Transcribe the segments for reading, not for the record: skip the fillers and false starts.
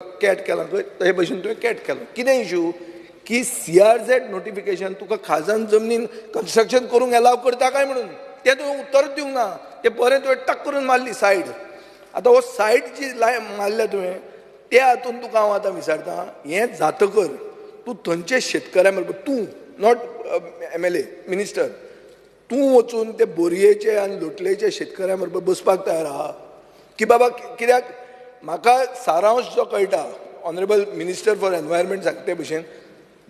Cat केला तशे भशेन तुवें कॅट केलो. कितें इशू की सीआरझेड नोटिफिकेशन तुका खाजन जमनीन कन्स्ट्रक्शन करूंक एलाव करता काय म्हणून तें तुवें उत्तरूच दिवंक ना. तें बरें तुवें टक करून मारली सायड. आतां हो सायड जी लाय मारल्या तुवें त्या हातून तुका हांव आतां विचारता, हें जातकर तूं थंयचे शेतकऱ्यां बरोबर, तूं not MLA minister, तूं वचून ते बोरयेचे आनी लोटलेचे शेतकऱ्यां बरोबर बसपाक तयार आहा की बाबा? कित्याक म्हाका सारांश जो कळटा, ऑनरेबल मिनिस्टर फॉर एनवायरमेंट सांगता ते भशेन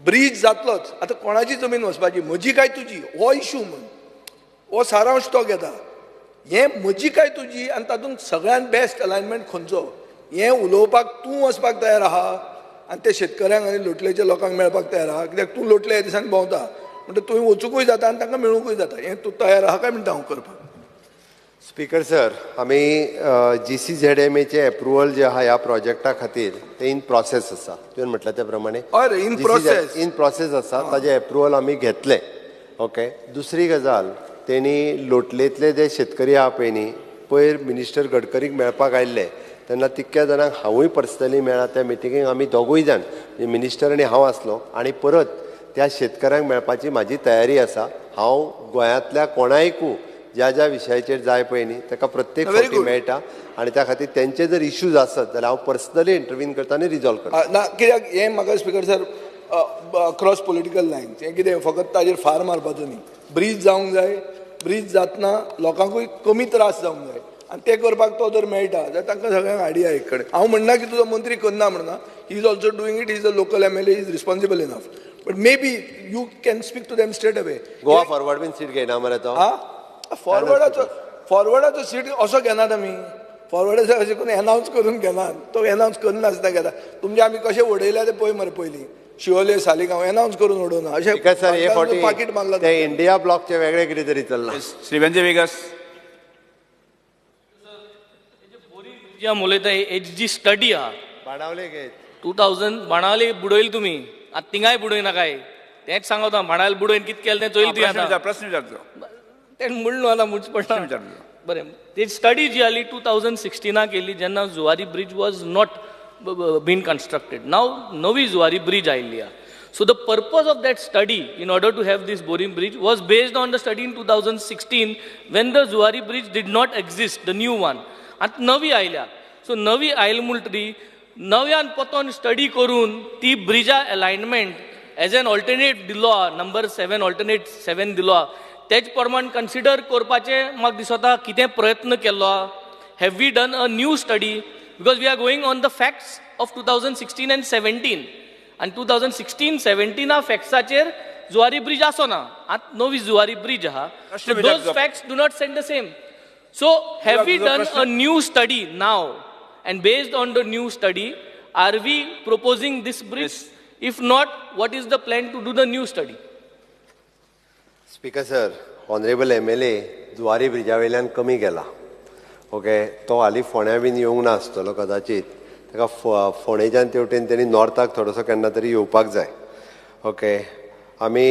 ब्रीज जातलोच. आतां कोणाची जमीन वचपाची, म्हजी काय तुजी, हो इशू म्हूण हो सारांश तो घेता. हें म्हजी काय तुजी आनी तातूंत सगळ्यांत बेस्ट अलायनमेंट खंयचो हें उलोवपाक तूं वचपाक तयार आहा आनी ते शेतकऱ्यांक आनी लोटलेच्या लोकांक मेळपाक तयार आहा? कित्याक तूं लोटले ह्या दिसांनी भोंवता म्हणटा, तुवें वचुंकूय जाता आनी तांकां मेळुंकूय जाता. हें तूं तयार आहा काय म्हणटा हांव करपाक? स्पीकर सर, आमी जीसीझेडएमएचे एप्रुवल जे आहा ह्या प्रोजेक्टा खातीर ते इन प्रोसेस आसा. तुवें म्हटलें त्या प्रमाणे. हय रे, in process. In process आसा, ताजें एप्रुवल आमी घेतलें. ओके, दुसरी गजाल, तेणी लोटलेंतले जे शेतकरी आहा पळय न्ही, पयर मिनिस्टर गडकरीक मेळपाक आयिल्ले तेन्ना तितक्या जाणांक हांवूय पर्सनली मेळ्ळा. त्या मिटिंगेक आमी दोगूय जाण, म्हणजे मिनिस्टर आनी हांव आसलो आनी परत त्या शेतकऱ्यांक मेळपाची म्हाजी तयारी आसा. हांव गोंयांतल्या कोणायकू ज्या ज्या विशयाचेर जाय पळय न्ही, ताका प्रत्येक Very फावटी good. मेळटा आनी त्या खातीर तेंचे जर इश्यूज आसत जाल्यार हांव पर्सनली इंटरवीन करता आनी रिजॉल्व करता. ना, कित्याक हें म्हाका speaker sir, across political lines, हें कितें फकत ताजेर फार मारपाचो न्ही. ब्रीज जावंक जाय. ब्रीज जातना लोकांकूय कमी त्रास जावंक जाय आनी तें करपाक तो जर मेळटा जाल्यार तांकां सगळ्यांक आयडिया एक कडेन. हांव म्हणना की तुजो मंत्री करना म्हणना. He is also doing it, is a local MLA, is responsible enough, but maybe you can speak to them straight away. Goa forward been seat घेयना मरे तो? हा, फॉरवर्डाचो सीट असो घेनात आमी. फॉरवर्डाचो अशें करून एनावन्स करून घेनात. तो एनावन्स करनासतना घेता. तुमचे आमी कशें उडयल्या ते पळय मरे. पयलीं शिवोले सालिगांव एनावन्स करून उडोवना अशें. स्पीकर सर, हे फावटी पाकीट मारला. ते इंडिया ब्लॉकचे वेगळे कितें तरी चल्लां. श्री वेंझी वेगस. जी आमी उलयता हेजी जी स्टडी आहा, बाणावले घेत. 2000 बाणावली बुडयली तुमी, आतां थिंगाय बुडय नाकाय. तेंच सांगता, बाणावली बुडोवन कितें केलें तें चोयलें तुवें. प्रश्न आतां विचार, प्रश्न विचारतो. तेणें म्हणलें न्हू, आतां म्हणचें पडटा. प्रश्न विचारतो. बरें, ती स्टडी जी आली 2016 केली जेन्ना Zuari bridge was not been constructed. Now नवी जुवारी ब्रिज आयिल्ली आहा. So the purpose of that study in order to have this Borim bridge was based on the study in 2016 when the Zuari bridge did not exist, the new one. आतां नवी आयल्या. So नवी आयली म्हणटरी नव्यान परतोन study करून ती ब्रिजा अलायनमेंट एज एन ऑल्टरनेट दिलो आहा, नंबर 7, ऑल्टरनेट 7 दिलो आहा, तेज प्रमाण कन्सिडर करपाचें म्हाका दिसता. कितें प्रयत्न केल्लो आहा? Have we done a new study? Because we are going on the facts of 2016 and 17 आनी 2016 17 फॅक्ट्साचेर जुवारी ब्रिज आसो ना. आतां नवी जुवारी ब्रिज आहा. प्रश्न विचारतो. Those facts do not stand the same. So have we done a new study now, and based on the new study are we proposing this bridge? If not, what is the plan to do the new study? Speaker sir, honourable MLA Zuari Brezza वयल्यान कमी गेला. Okay, तो हालीं फोंड्या बीन येवंक ना आसतलो कदाचीत. ताका फोंडेच्यान तेवटेन तेणी नॉर्थाक थोडोसो केन्ना तरी येवपाक जाय. ओके, आमी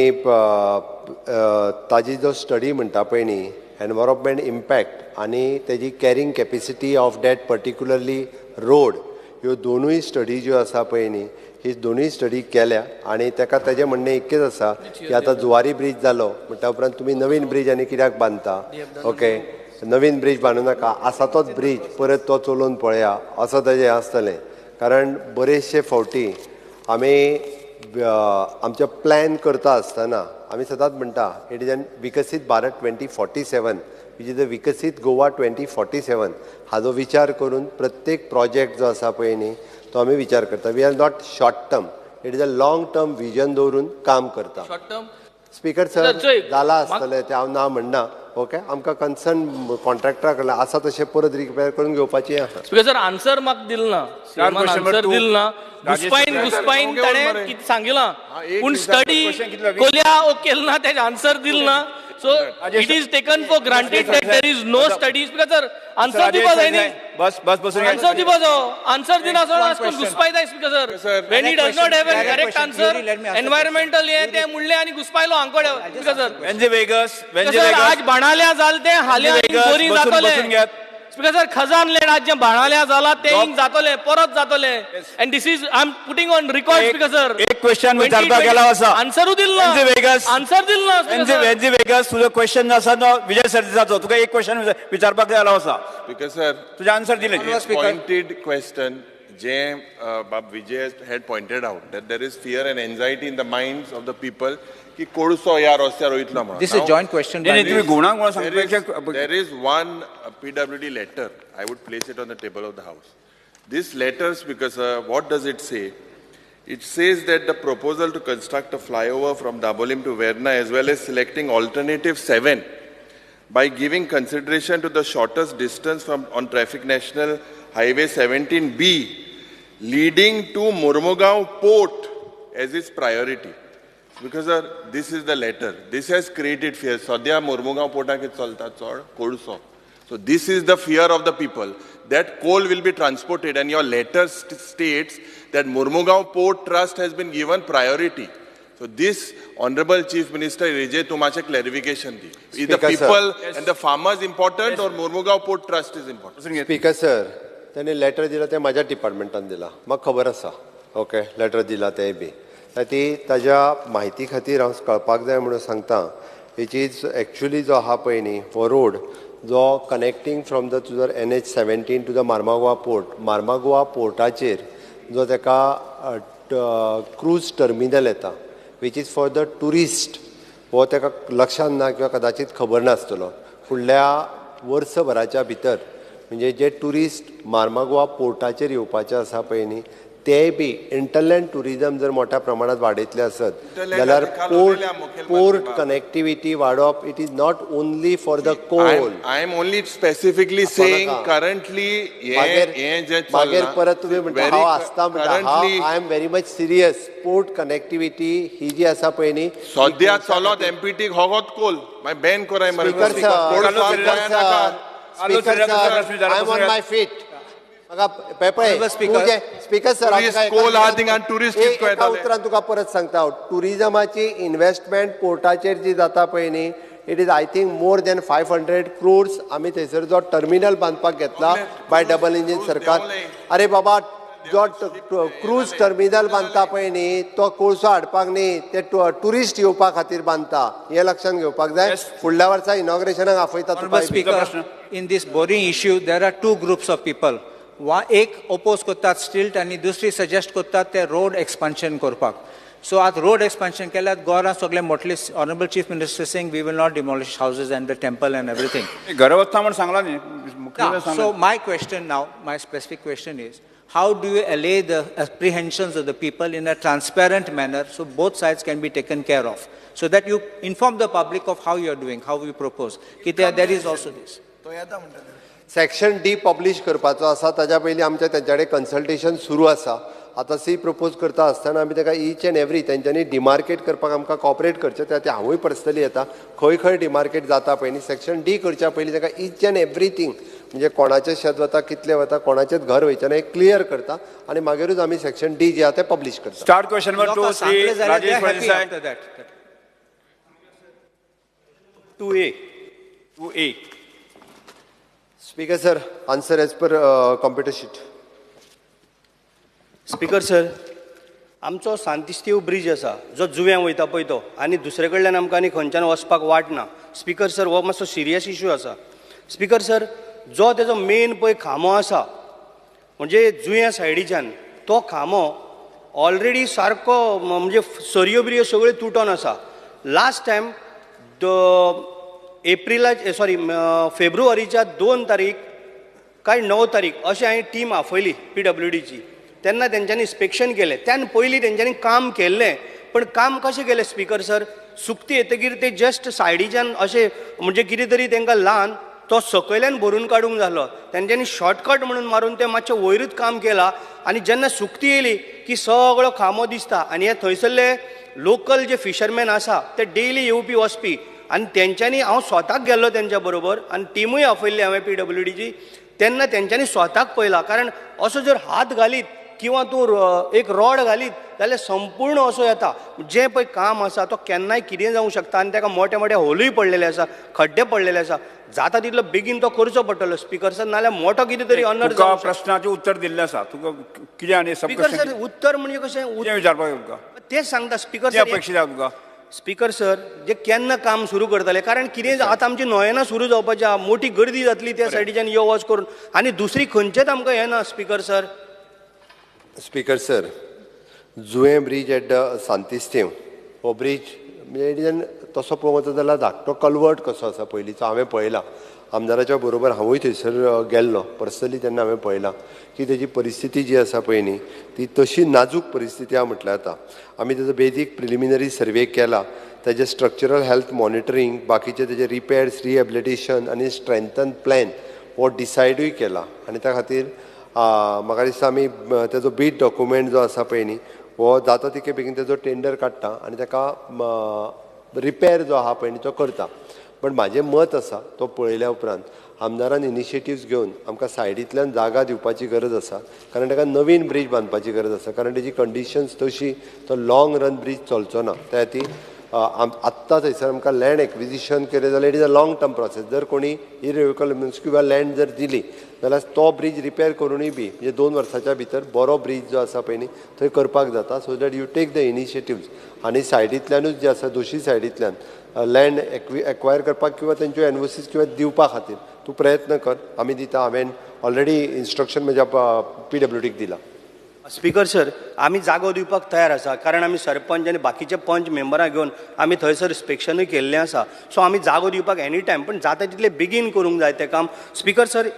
ताजी जो स्टडी म्हणटा पळय न्ही, एनवायरोमेंट इम्पॅक्ट आनी तेजी carrying capacity of that particularly road, ह्यो दोनूय स्टडी ज्यो आसा पळय न्ही, ही दोनूय स्टडी केल्या आनी ताका तेजें म्हणणें एकच आसा की आतां जुवारी ब्रीज जालो म्हणटा उपरांत तुमी नवीन ब्रीज आनी कित्याक बांदता? ओके, नवीन ब्रीज बांदू नाका, आसा तोच ब्रीज परत तो चलोवन पळया असो तेजें आसतलें. कारण बरेचशे फावटी आमी आमचे प्लॅन करता आसतना आमी सदांच म्हणटा, it is an विकसीत भारत 2047, which is a विकसीत गोवा 2047. हाजो विचार करून प्रत्येक प्रोजेक्ट जो आसा पळय न्ही, तो आमी विचार करता. We are not short term, it is a long term vision दवरून काम करता. Short term. Speaker sir, चोय, जाला आसतलें तें, हांव ना म्हणना. ओके, आमकां कन्सर्न कॉन्ट्रॅक्टरा कडल्यान आसा तशें परत रिपेर करून घेवपाची आहा. स्पीकर सर, आन्सर म्हाका दिल ना. चार सीएमान question number answer two. दिल ना. राजेश घुसपायन सर, घुसपायन ओके, ताणें मरे. कितें सांगिलां, एक पूण विचार, स्टडी question कितलो? कोल्या ओ केल ना, तेजें आन्सर दिल ना. So Rajesh it is taken for granted that there is no study. Speaker sir, answer दिवपा जाय न्ही. बस बस, बसून घे. आन्सर दिवपा जायो. आन्सर दिना One अशें question. घुसपायता speaker sir. When he does not have an correct answer, environmental हें तें म्हणलें आनी घुसपायलो आंकोड्या speaker sir. Venzy Viegas, Venzy sir, आज वेगस. बाणाल्या जाल तें हाल्यां आनी वेगस, बोरी बसून जातलें. बसून घेत. स्पीकर सर, खजान लँड आज जे बाणाल्या जाला ते हिंग जातले, परत जातले, and this is I am putting on record, speaker sir. एक क्वेश्चन विचारपाक गेला आसा. आन्सरूय दिल ना. एनझी वेगस. आन्सर दिल ना. एनझी वेगस, तुजो क्वेश्चन आसा तो विजय सरदेसाचो. तुका एक क्वेश्चन विचारपाक गेला आसा. स्पीकर सर, तुजें आन्सर दिलें. पॉइंटेड क्वेश्चन जे बाब Vijay had pointed out that there is fear and anxiety in the minds of the people की कोळसो ह्या रस्त्यार वयतलो म्हणून. This is joint question. तुम्ही गुणा गुणा सांगता. There is one PWD letter. I would place it on the table of the house. This letter, speaker sir, what does it say? It says that the proposal to construct a flyover from Dabolim to Verna as well as selecting alternative 7 by giving consideration to the shortest distance from on traffic national highway 17B leading to Mormugao port as its priority. Because sir, this is the letter. This has created fear. Sadhya Mormugao porta ke chalta chod kolso. So this is the fear of the people that coal will be transported, and your letter states that Mormugao Port Trust has been given priority. So this, Honorable Chief Minister, Vijay, tumache clarification di. Is the people and the farmers important or Mormugao Port Trust is important? Speaker sir, त्याने letter दिला ते माझ्या डिपार्टमेंटान दिला, म्हाका खबर आसा. Okay, letter दिला तें बी ती ताज्या म्हायती खातीर हांव कळपाक जाय म्हणून सांगता. Which is actually जो आहा पळय न्ही हो रोड जो कनेक्टींग फ्रॉम the तुजो NH 17 to the Marmagoa port, Marmagoa पोर्टाचेर जो ताका क्रूज टर्मिनल येता which is for the tourist, हो ताका लक्षान ना किंवा कदाचित खबर नासतलो. फुडल्या वर्सभराच्या भितर म्हणजे जे ट्युरिस्ट मार्मागोवा पोर्टाचेर येवपाचे आसा पळय न्ही ते बी इंटरलँड ट्युरिजम जर मोठ्या प्रमाणात वाडयतले आसत जाल्यार पोर्ट कनेक्टिविटी वाडोवप it is not only for the coal. I am only specifically saying currently. मागीर परत तुमी म्हणटा हांव आसता म्हणटा, हांव I am very much serious. Port connectivity ही जी आसा पळय न्ही सद्या चलत एमपीटी होगोत कोल मागीर बॅन कराय मरे. Speaker sir, I am on my feet. पळय स्पीकर सर, एका उतरान तुका परत सांगता हांव, ट्युरिजमाची इन्वेस्टमेंट पोर्टाचेर जी जाता पळय न्ही it is I think more than 500 crores. आमी थंयसर जो टर्मिनल बांदपाक घेतला बाय डबल इंजीन सरकार. अरे बाबा, जो क्रूज टर्मिनल बांदता पळय न्ही तो कोळसो हाडपाक न्ही, ते ट्युरिस्ट येवपा खातीर बांदता, हें लक्षांत घेवपाक जाय. फुडल्या वर्सा इनॉग्रेशनाक आपयता तुका. Speaker, in this Borim issue there are two groups of people. एक ओपोज करतात स्टिल्ट आनी दुसरी सजेस्ट करतात ते रोड एक्सपान्शन करपाक. सो आतां रोड एक्सपान्शन केल्यार गोरां सगळे मोटले. Honourable chief minister saying we will not demolish houses and the temple and everything. घरा वचता म्हण सांगला न्ही. So my question now, my specific question is, how do you allay the apprehensions of the people in a transparent manner so both sides can be taken care of, so that you inform the public of how you are doing, how you propose. There is also this. Section D publish करपाचो आसा, ताज्या पयलीं आमचें तेंच्या कडेन consultation सुरू आसा. आतां सी प्रपोज करता आसतना आमी ताका ईच एंड एवरी तेंच्यांनी डिमार्केट करपाक आमकां कॉपरेट करचें. त्या खातीर हांवूय पर्सनली येता खंय खंय डिमार्केट जाता पळय न्ही. सेक्शन डी करच्या पयलीं ताका ईच एंड एवरीथींग म्हणजे कोणाचें शेत वता, कितलें वता, कोणाचेंच घर वयचें ना, हें क्लियर करता आनी मागीरूच आमी सेक्शन डी जे आसा तें पब्लीश करता. Start question number 2 Shri Rajesh Phaldesai. 2A 2A. Speaker sir, answer as per computer sheet. Speaker sir, आमचो सांतिस्तीव ब्रीज आसा जो जुव्यां वयता पळय तो, आनी दुसरे कडल्यान आमकां आनी खंयच्यान वचपाक वाट ना. स्पीकर सर, हो मातसो सिरियस इशू आसा. स्पीकर सर, जो तेजो मेन पळय खांबो आसा म्हणजे जुंया सायडीच्यान, तो खांबो ऑलरेडी सारको म्हणजे सरयो बिरयो सगळ्यो तुटोन आसा. लास्ट टायम एप्रिला सॉरी फेब्रुवारीच्या 2 तारीख काय 9 तारीख अशें हांवें टीम आपयली PWDची. तेन्ना तेंच्यांनी इन्स्पेक्शन केलें. त्यान पयलीं तेंच्यांनी काम केल्लें, पण काम कशें केलें स्पीकर सर, सुकती येतकीर ते जस्ट सायडीच्यान अशें म्हणजे कितें तरी तेंकां ल्हान तो सकयल्यान भरून काडूंक जालो, तेंच्यांनी शॉर्टकट म्हणून मारून तें मातशें वयरूच काम केलां. आनी जेन्ना सुकती येयली की सगळो खांबो दिसता. आनी हे थंयसरले लोकल जे फिशरमॅन आसा ते डेली येवपी वचपी, आनी तेंच्यांनी हांव स्वताक गेल्लो तेंच्या बरोबर आनी टिमूय आपयल्ली हांवें PWDची. तेन्ना तेंच्यांनी स्वताक पळयला, कारण असो जर हात घालीत किंवा तूं एक रॉड घालीत जाल्यार संपूर्ण असो येता. जें पळय काम आसा तो केन्नाय कितें जावंक शकता आनी ताका मोठे मोठे होलूय पडलेले आसा, खड्डे पडलेले आसा. जाता तितलो बेगीन तो करचो पडटलो स्पीकर सर, नाल्यार मोठो कितें तरी अनर्थ. तुका प्रश्नाचें उत्तर दिल्लें आसा, तुका कितें आनी स्पीकर सर उत्तर म्हणजे कशें कितें विचारपाक तुका तें सांगता स्पीकर सर. अपेक्षीत आसा तुका स्पीकर सर जे केन्ना काम सुरू करतले, कारण कितें आतां आमची नोयेना सुरू जावपाची आहा, मोठी गर्दी जातली त्या सायडीच्यान यो वच करून, आनी दुसरी खंयचेच आमकां हें ना speaker sir. Speaker sir, Juem bridge at Santisthem हो ब्रीज म्हणजे it is an तसो पळोवंक वचत जाल्यार धाकटो कलवर्ट कसो आसा पयलींचो, हांवें पळयला आमदाराच्या बरोबर हांवूय थंयसर गेल्लो पर्सनली, तेन्ना हांवें पळयलां की तेजी परिस्थिती जी आसा पळय न्ही ती तशी नाजूक परिस्थिती आहा म्हटल्यार जाता. आमी तेजो बेजीक प्रिलिमिनरी सर्वे केला, तेजे स्ट्रक्चरल हेल्थ मॉनिटरींग, बाकीचे तेजे रिपेर्स, रिहेबिलिटेशन आनी स्ट्रेंथन प्लॅन हो डिसायडूय केला. आनी त्या खातीर म्हाका दिसता आमी तेजो बीड डॉक्युमेंट जो आसा पळय न्ही हो जाता तितके बेगीन तेजो टेंडर काडटा आनी ताका रिपेर जो आहा पळय न्ही तो करता. पण म्हाजें मत आसा तो पळयल्या उपरांत आमदारान इनिशिएटिव्स घेवन आमकां सायडींतल्यान जागा दिवपाची गरज आसा, कारण ताका नवीन ब्रीज बांदपाची गरज आसा, कारण तेजी कंडिशन्स तशी तो लाँग रन ब्रीज चलचो ना. त्या खातीर आत्तां थंयसर आमकां लँड एक्विजिशन केलें जाल्यार it is a long term process. जर कोणी इरिव्होकेबल किंवा लँड जर दिली जाल्यार तो ब्रीज रिपेर करुनूय बी म्हणजे 2 वर्साच्या भितर बरो ब्रीज जो आसा पळय न्ही थंय करपाक जाता. So that you take the initiatives आनी सायडींतल्यानूच जे आसा दोशी सायडींतल्यान लँड एक्वायर करपाक किंवा तेंच्यो एनओसीस किंवा दिवपा खातीर तूं प्रयत्न कर. आमी दिता, हांवें ऑलरेडी इन्स्ट्रक्शन म्हज्या पीडब्ल्यूडीक दिलां. स्पीकर सर, आमी जागो दिवपाक तयार आसा, कारण आमी सरपंच आनी बाकीचे पंच मेंबरां घेवन आमी थंयसर इन्स्पेक्शनूय केल्लें आसा. सो आमी जागो दिवपाक एनी टायम, पण जाता तितलें बेगीन करूंक जाय तें काम. स्पीकर सर,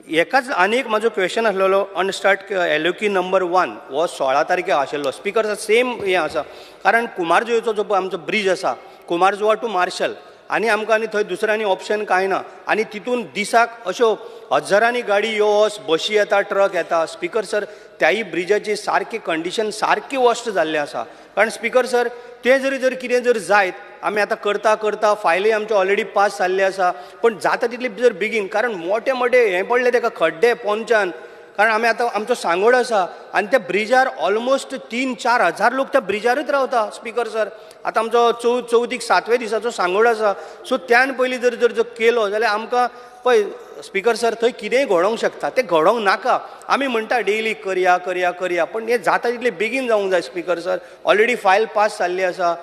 एकाच आनी एक म्हाजो क्वेश्चन आसलेलो अनस्टार्ट एलओकी नंबर 1 हो 16 तारखेक आशिल्लो. स्पीकर सर सेम हें आसा, कारण कुमारजुवेचो जो आमचो ब्रीज आसा कुमारजुवा टू मार्शल, आनी आमकां आनी थंय दुसरें आनी ऑप्शन कांय ना, आनी तितून दिसाक अश्यो हजारांनी गाडी यो वच, बशी येता, ट्रक येता. स्पीकर सर त्याय ब्रिजाची सारकी कंडिशन सारकी वर्स्ट जाल्लें आसा, कारण स्पीकर सर तें जरी जर कितें जर जायत आमी आतां करता करता फायली आमच्यो ऑलरेडी पास जाल्ले आसा, पण जाता तितली जर बेगीन, कारण मोठे मोठे हें पडले तेका खड्डे पोंच्यान, कारण आमी आतां आमचो सांगोड आसा आनी त्या ब्रिजार ऑलमोस्ट 3-4 हजार लोक त्या ब्रिजारूच रावता. स्पीकर सर आतां आमचो चवथीक 7व्या दिसाचो सांगोड आसा, सो त्यान पयलीं जर जर केलो जाल्यार आमकां पळय स्पीकर सर थंय कितेंय घडोवंक शकता, तें घडोवंक नाका. आमी म्हणटा डेली करया करया करया, पण हें जाता तितलें बेगीन जावंक जाय. Speaker sir already file pass जाल्ली आसा,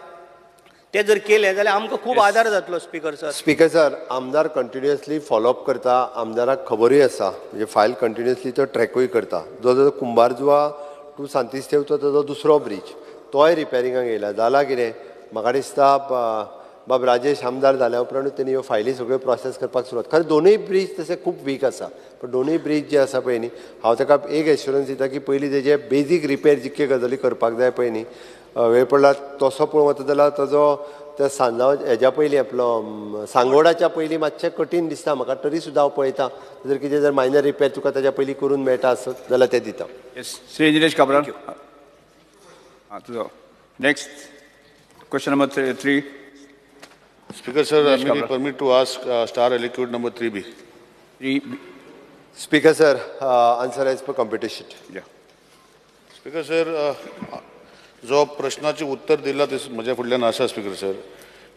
ते जर केलें जाल्यार आमकां खूब आदार जातलो. स्पीकर सर, स्पीकर सर आमदार कंटिन्युअसली फॉलोअप करता, आमदाराक खबरूय आसा, म्हणजे फायल कंटिन्युअसली तो ट्रॅकूय करता. जो जो कुंभारजुवा टू सांतिस्तेवचो ताजो दुसरो ब्रीज तोय रिपेरिंगाक येयला. जाला कितें म्हाका दिसता बाब राजेश आमदार जाल्या उपरांतूच तेणी ह्यो फायली सगळ्यो प्रोसेस करपाक सुरवात. खरें दोनूय ब्रीज तशे खूब वीक आसा, पण दोनूय ब्रीज जे आसा पळय न्ही हांव ताका एक एश्युरन्स दिता की पयलीं तेजे बेजीक रिपेर जितके गजाली करपाक जाय पळय न्ही वेळ पडला तसो पळोवंक वता जाल्यार ताजो त्या सांजाव हेज्या पयलीं आपलो सांगोडाच्या पयलीं मातशें कठीण दिसता म्हाका, तरी सुद्दां हांव पळयता जर कितें जर मायनर रिपेर तुका ताज्या पयलीं करून मेळटा आसत जाल्यार तें दिता. श्री निलेश काब्राल, हां तुजो next question number 3. Speaker sir, I may be permit to ask star aliquot number 3B. 3B. Speaker sir, answer as per competition. Speaker sir, जो प्रश्नाचे उत्तर दिला ते म्हज्या फुडल्यान आसा. स्पीकर सर,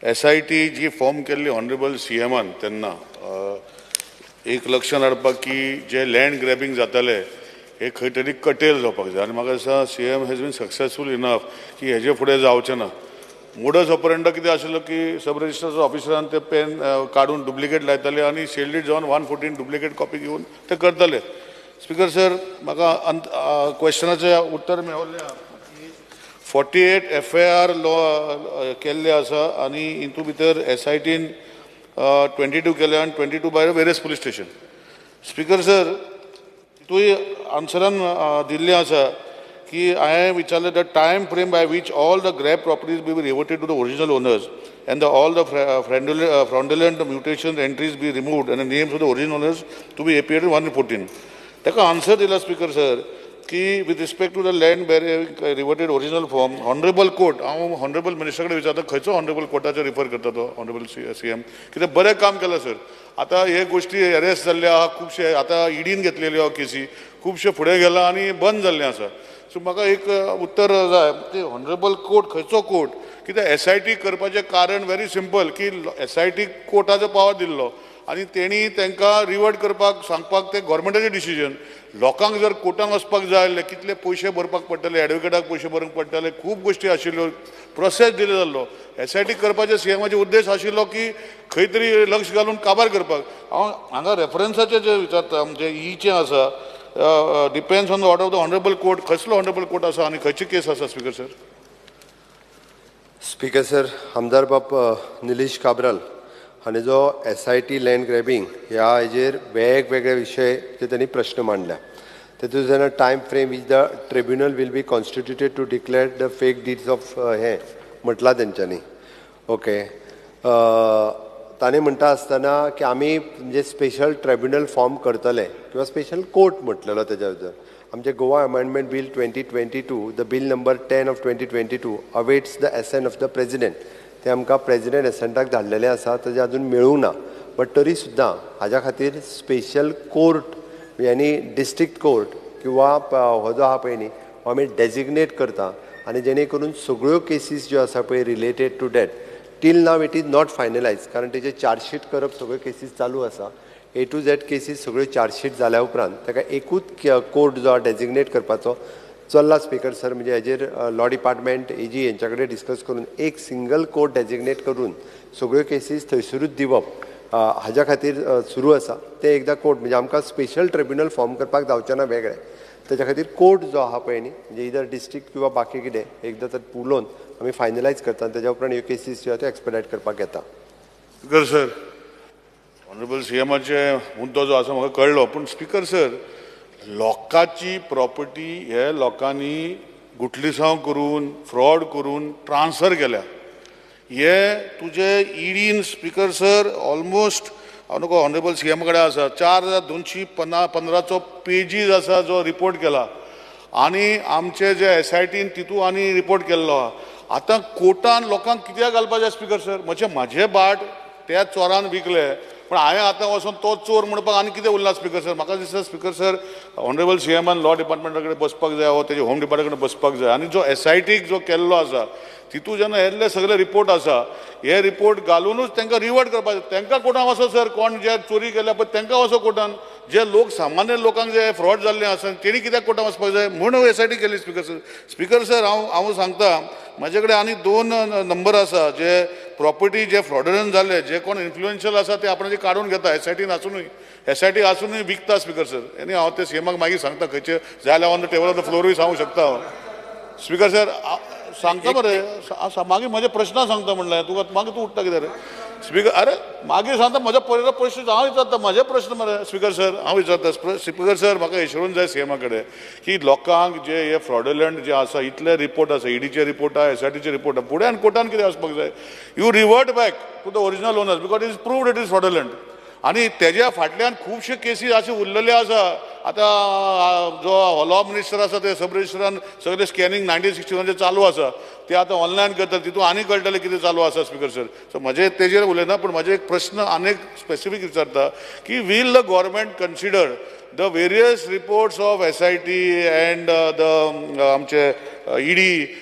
SIT जी फॉर्म केल्ली ऑनरेबल CMान तेन्ना एक लक्षान हाडपाक की जे लँड ग्रॅबिंग जाताले हे खंय तरी कटेल जावपाक जाय, आनी म्हाका दिसता CM has been successful enough की हेजे फुडें जावचें ना. मोडस ऑपरेंडा कितें आशिल्लो की सब रजिस्ट्रार ऑफिसरान ते पेन काडून डुप्लिकेट लायताले आनी शेल्डीड जावन 114 डुप्लिकेट कॉपी घेवन ते करताले. स्पीकर सर, म्हाका क्वेश्चनाचें उत्तर मेळिल्लें 48 FIR law केल्ले आसा आनी हितूं भितर SITन 22 केले आनी 22 by various police station. Speaker sir, तितूय आन्सरान दिल्लें आसा की हांवें विचारलें the time frame by which all the grab properties be reverted to the original owners and the all the fraudulent mutation entries be removed and the names of the original owners to be appeared in 114. ताका answer दिला speaker sir की with respect to the land reverted original form honourable court, हांव honourable minister कडेन विचारता खंयचो honourable कोर्टाचेर refer करता तो honourable CM, कित्याक बरें काम केलां सर. आतां हे गोश्टी एरेस्ट जाल्ले आहा खुबशे, आतां ईडीन घेतलेल्यो आहा केसी, खुबशे फुडें गेला आनी बंद जाल्लें आसा. सो म्हाका एक उत्तर जाय की ऑनरेबल कोर्ट खंयचो कोर्ट, कित्याक SIT करपाचें कारण व्हेरी सिंपल की SIT कोर्टाचो पावर दिल्लो आनी तेणी तांकां रिवर्ट करपाक सांगपाक ते गव्हर्मेंटाचें डिसिजन. लोकांक जर कोर्टान वचपाक जाय जाल्यार कितले पयशे भरपाक पडटले, एडवोकेटाक पयशे भरूंक पडटले, खूब गोश्टी आशिल्ल्यो, प्रोसेस डिले जाल्लो. एस I T करपाचे सीएमाचे उद्देश आशिल्लो की खंय तरी लक्ष घालून काबार करपाक. हांव हांगा रेफरन्साचें जें विचारता म्हणजे ईचें आसा, depends on the order of the honourable court. कसलो ऑनरेबल कोर्ट आसा आनी खंयची केस आसा स्पीकर सर? स्पीकर सर, आमदार बाब निलेश काब्राल हांणी जो SIT land grabbing ह्या हेजेर वेगवेगळे विशय जे त्यांनी प्रश्न मांडल्या, तेतून जेन्ना time frame which the tribunal will be constituted to declare the fake deeds of हें म्हटलां तेंच्यांनी. ओके, ताणें म्हणटा आसतना की आमी म्हणजे स्पेशल ट्रिब्युनल फॉर्म करतले किंवा स्पेशल कोर्ट म्हटलेलो तेज्या भितर. आमचे Goa amendment bill 2022, the bill number 10 of 2022 awaits the assent of the president. ते आमकां प्रेजिडेंट एसेंटाक धाडलेलें आसा, तेजें अजून मेळूंक ना. बट तरी सुद्दां हाज्या खातीर स्पेशल कोर्ट यानी डिस्ट्रिक्ट कोर्ट किंवा हो जो आहा पळय न्ही, हो आमी डेजिग्नेट करता आनी जेणे करून सगळ्यो केसीस ज्यो आसा पळय related to that till now it is not finalise, कारण तेजे चार्जशीट करप सगळ्यो केसीस चालू आसा. ए टू झेड केसीस सगळ्यो चार्जशीट जाल्या उपरांत ताका एकूच कोर्ट जो डेजिग्नेट करपाचो चल्ला स्पीकर सर. म्हणजे हेजेर लॉ डिपार्टमेंट एजी हेंच्या कडेन डिस्कस करून एक सिंगल कोर्ट डेजिग्नेट करून सगळ्यो केसीस थंयसरूच दिवप हाज्या खातीर सुरू आसा. ते एकदां कोर्ट म्हणजे आमकां स्पेशल ट्रिब्युनल फॉर्म करपाक जावचें ना वेगळें, तेज्या खातीर कोर्ट जो आहा पळय न्ही, म्हणजे इदर डिस्ट्रिक्ट किंवा बाकी कितें एकदां तर उलोवन आमी फायनलायज करता आनी तेज्या उपरांत ह्यो केसीस ज्यो आहा त्यो एक्सपेडायट करपाक येता. स्पीकर सर, ऑनरेबल सीएमाचे मुद्दो जो आसा म्हाका कळ्ळो, पूण स्पीकर सर लोकांची प्रॉपर्टी हे लोकांनी गुटलिसांव करून फ्रॉड करून ट्रान्सफर केल्या. हे तुजे ईडीन स्पीकर सर ऑलमोस्ट हांव नको ऑनरेबल सीएमा कडेन आसा 4215 पेजीज आसा जो रिपोर्ट केला आनी आमचे जे एसआयटीन तितू आनी रिपोर्ट केल्लो आहा. आतां कोर्टान लोकांक कित्याक घालपाचें स्पीकर सर? म्हणजे म्हाजे बाट त्या चोरान विकले, पण हांवें आतां वचून तो चोर म्हणपाक आनी कितें उरला स्पीकर सर? म्हाका दिसता स्पीकर सर ऑनरेबल सीएमान लॉ डिपार्टमेंटा कडेन बसपाक जाय वो तेजे होम डिपार्टमेंटा कडेन बसपाक जाय आनी जो एसआयटीक जो केल्लो आसा तितू जेन्ना येल्ले सगळे रिपोर्ट आसा हे रिपोर्ट घालुनूच तांकां रिवर्ट करपाक जाय. तांकां कोर्टान वचो सर, कोण जे चोरी केल्या पळय तांकां वचो कोर्टान, जे लोक सामान्य लोकांक जे फ्रॉड जाल्ले आसा तेणी कित्याक कोर्टान वचपाक जाय म्हूण एसआयटी केली स्पीकर सर. स्पीकर सर हांव सांगता म्हाजे कडेन आनी 2 नंबर आसा जे प्रॉपर्टी जे फ्रॉडुलंट जाल्ले जे कोण इन्फ्लुएन्शियल आसा ते आपणाचे काडून घेता एसआयटीन आसुनूय, एसआयटी आसुनूय विकता स्पीकर सर. आनी हांव ते सीएमाक मागीर सांगता खंयचे जाल्यार on the table of the फ्लोरूय सांगूंक शकता हांव. स्पीकर सर सांगता मरे, मागीर म्हजे प्रश्न सांगता म्हणलें तुका, मागीर तूं उठता कितें रे स्पीकर? अरे मागीर सांगता म्हज्या पयलो प्रश्न हांव विचारता, म्हजे प्रश्न मरे स्पीकर सर हांव विचारता. स्पीकर सर म्हाका एश्योरन्स जाय सीएमा कडेन की लोकांक जे हे फ्रॉडुलंट जे आसा इतले रिपोर्ट आसा, ईडीचे रिपोर्ट आसा, एसआयटीचे रिपोर्ट आसा, फुडें आनी कोर्टान कितें वचपाक जाय? You revert back to the original owners because it is proved it is fraudulent. आनी तेज्या फाटल्यान खुबशे केसीस अशे उरलेले आसा. आतां जो लॉ मिनिस्टर आसा ते सब रजिस्ट्रान सगळे स्कॅनिंग 1961 चालू आसा, ते आतां ऑनलायन करतात, तितून आनी कळटलें कितें चालू आसा स्पीकर सर. सो म्हजे तेजेर उलयना, पूण म्हजे एक प्रश्न आनी एक स्पेसिफीक विचारता की will the government consider the various reports of SIT and the आमचे ED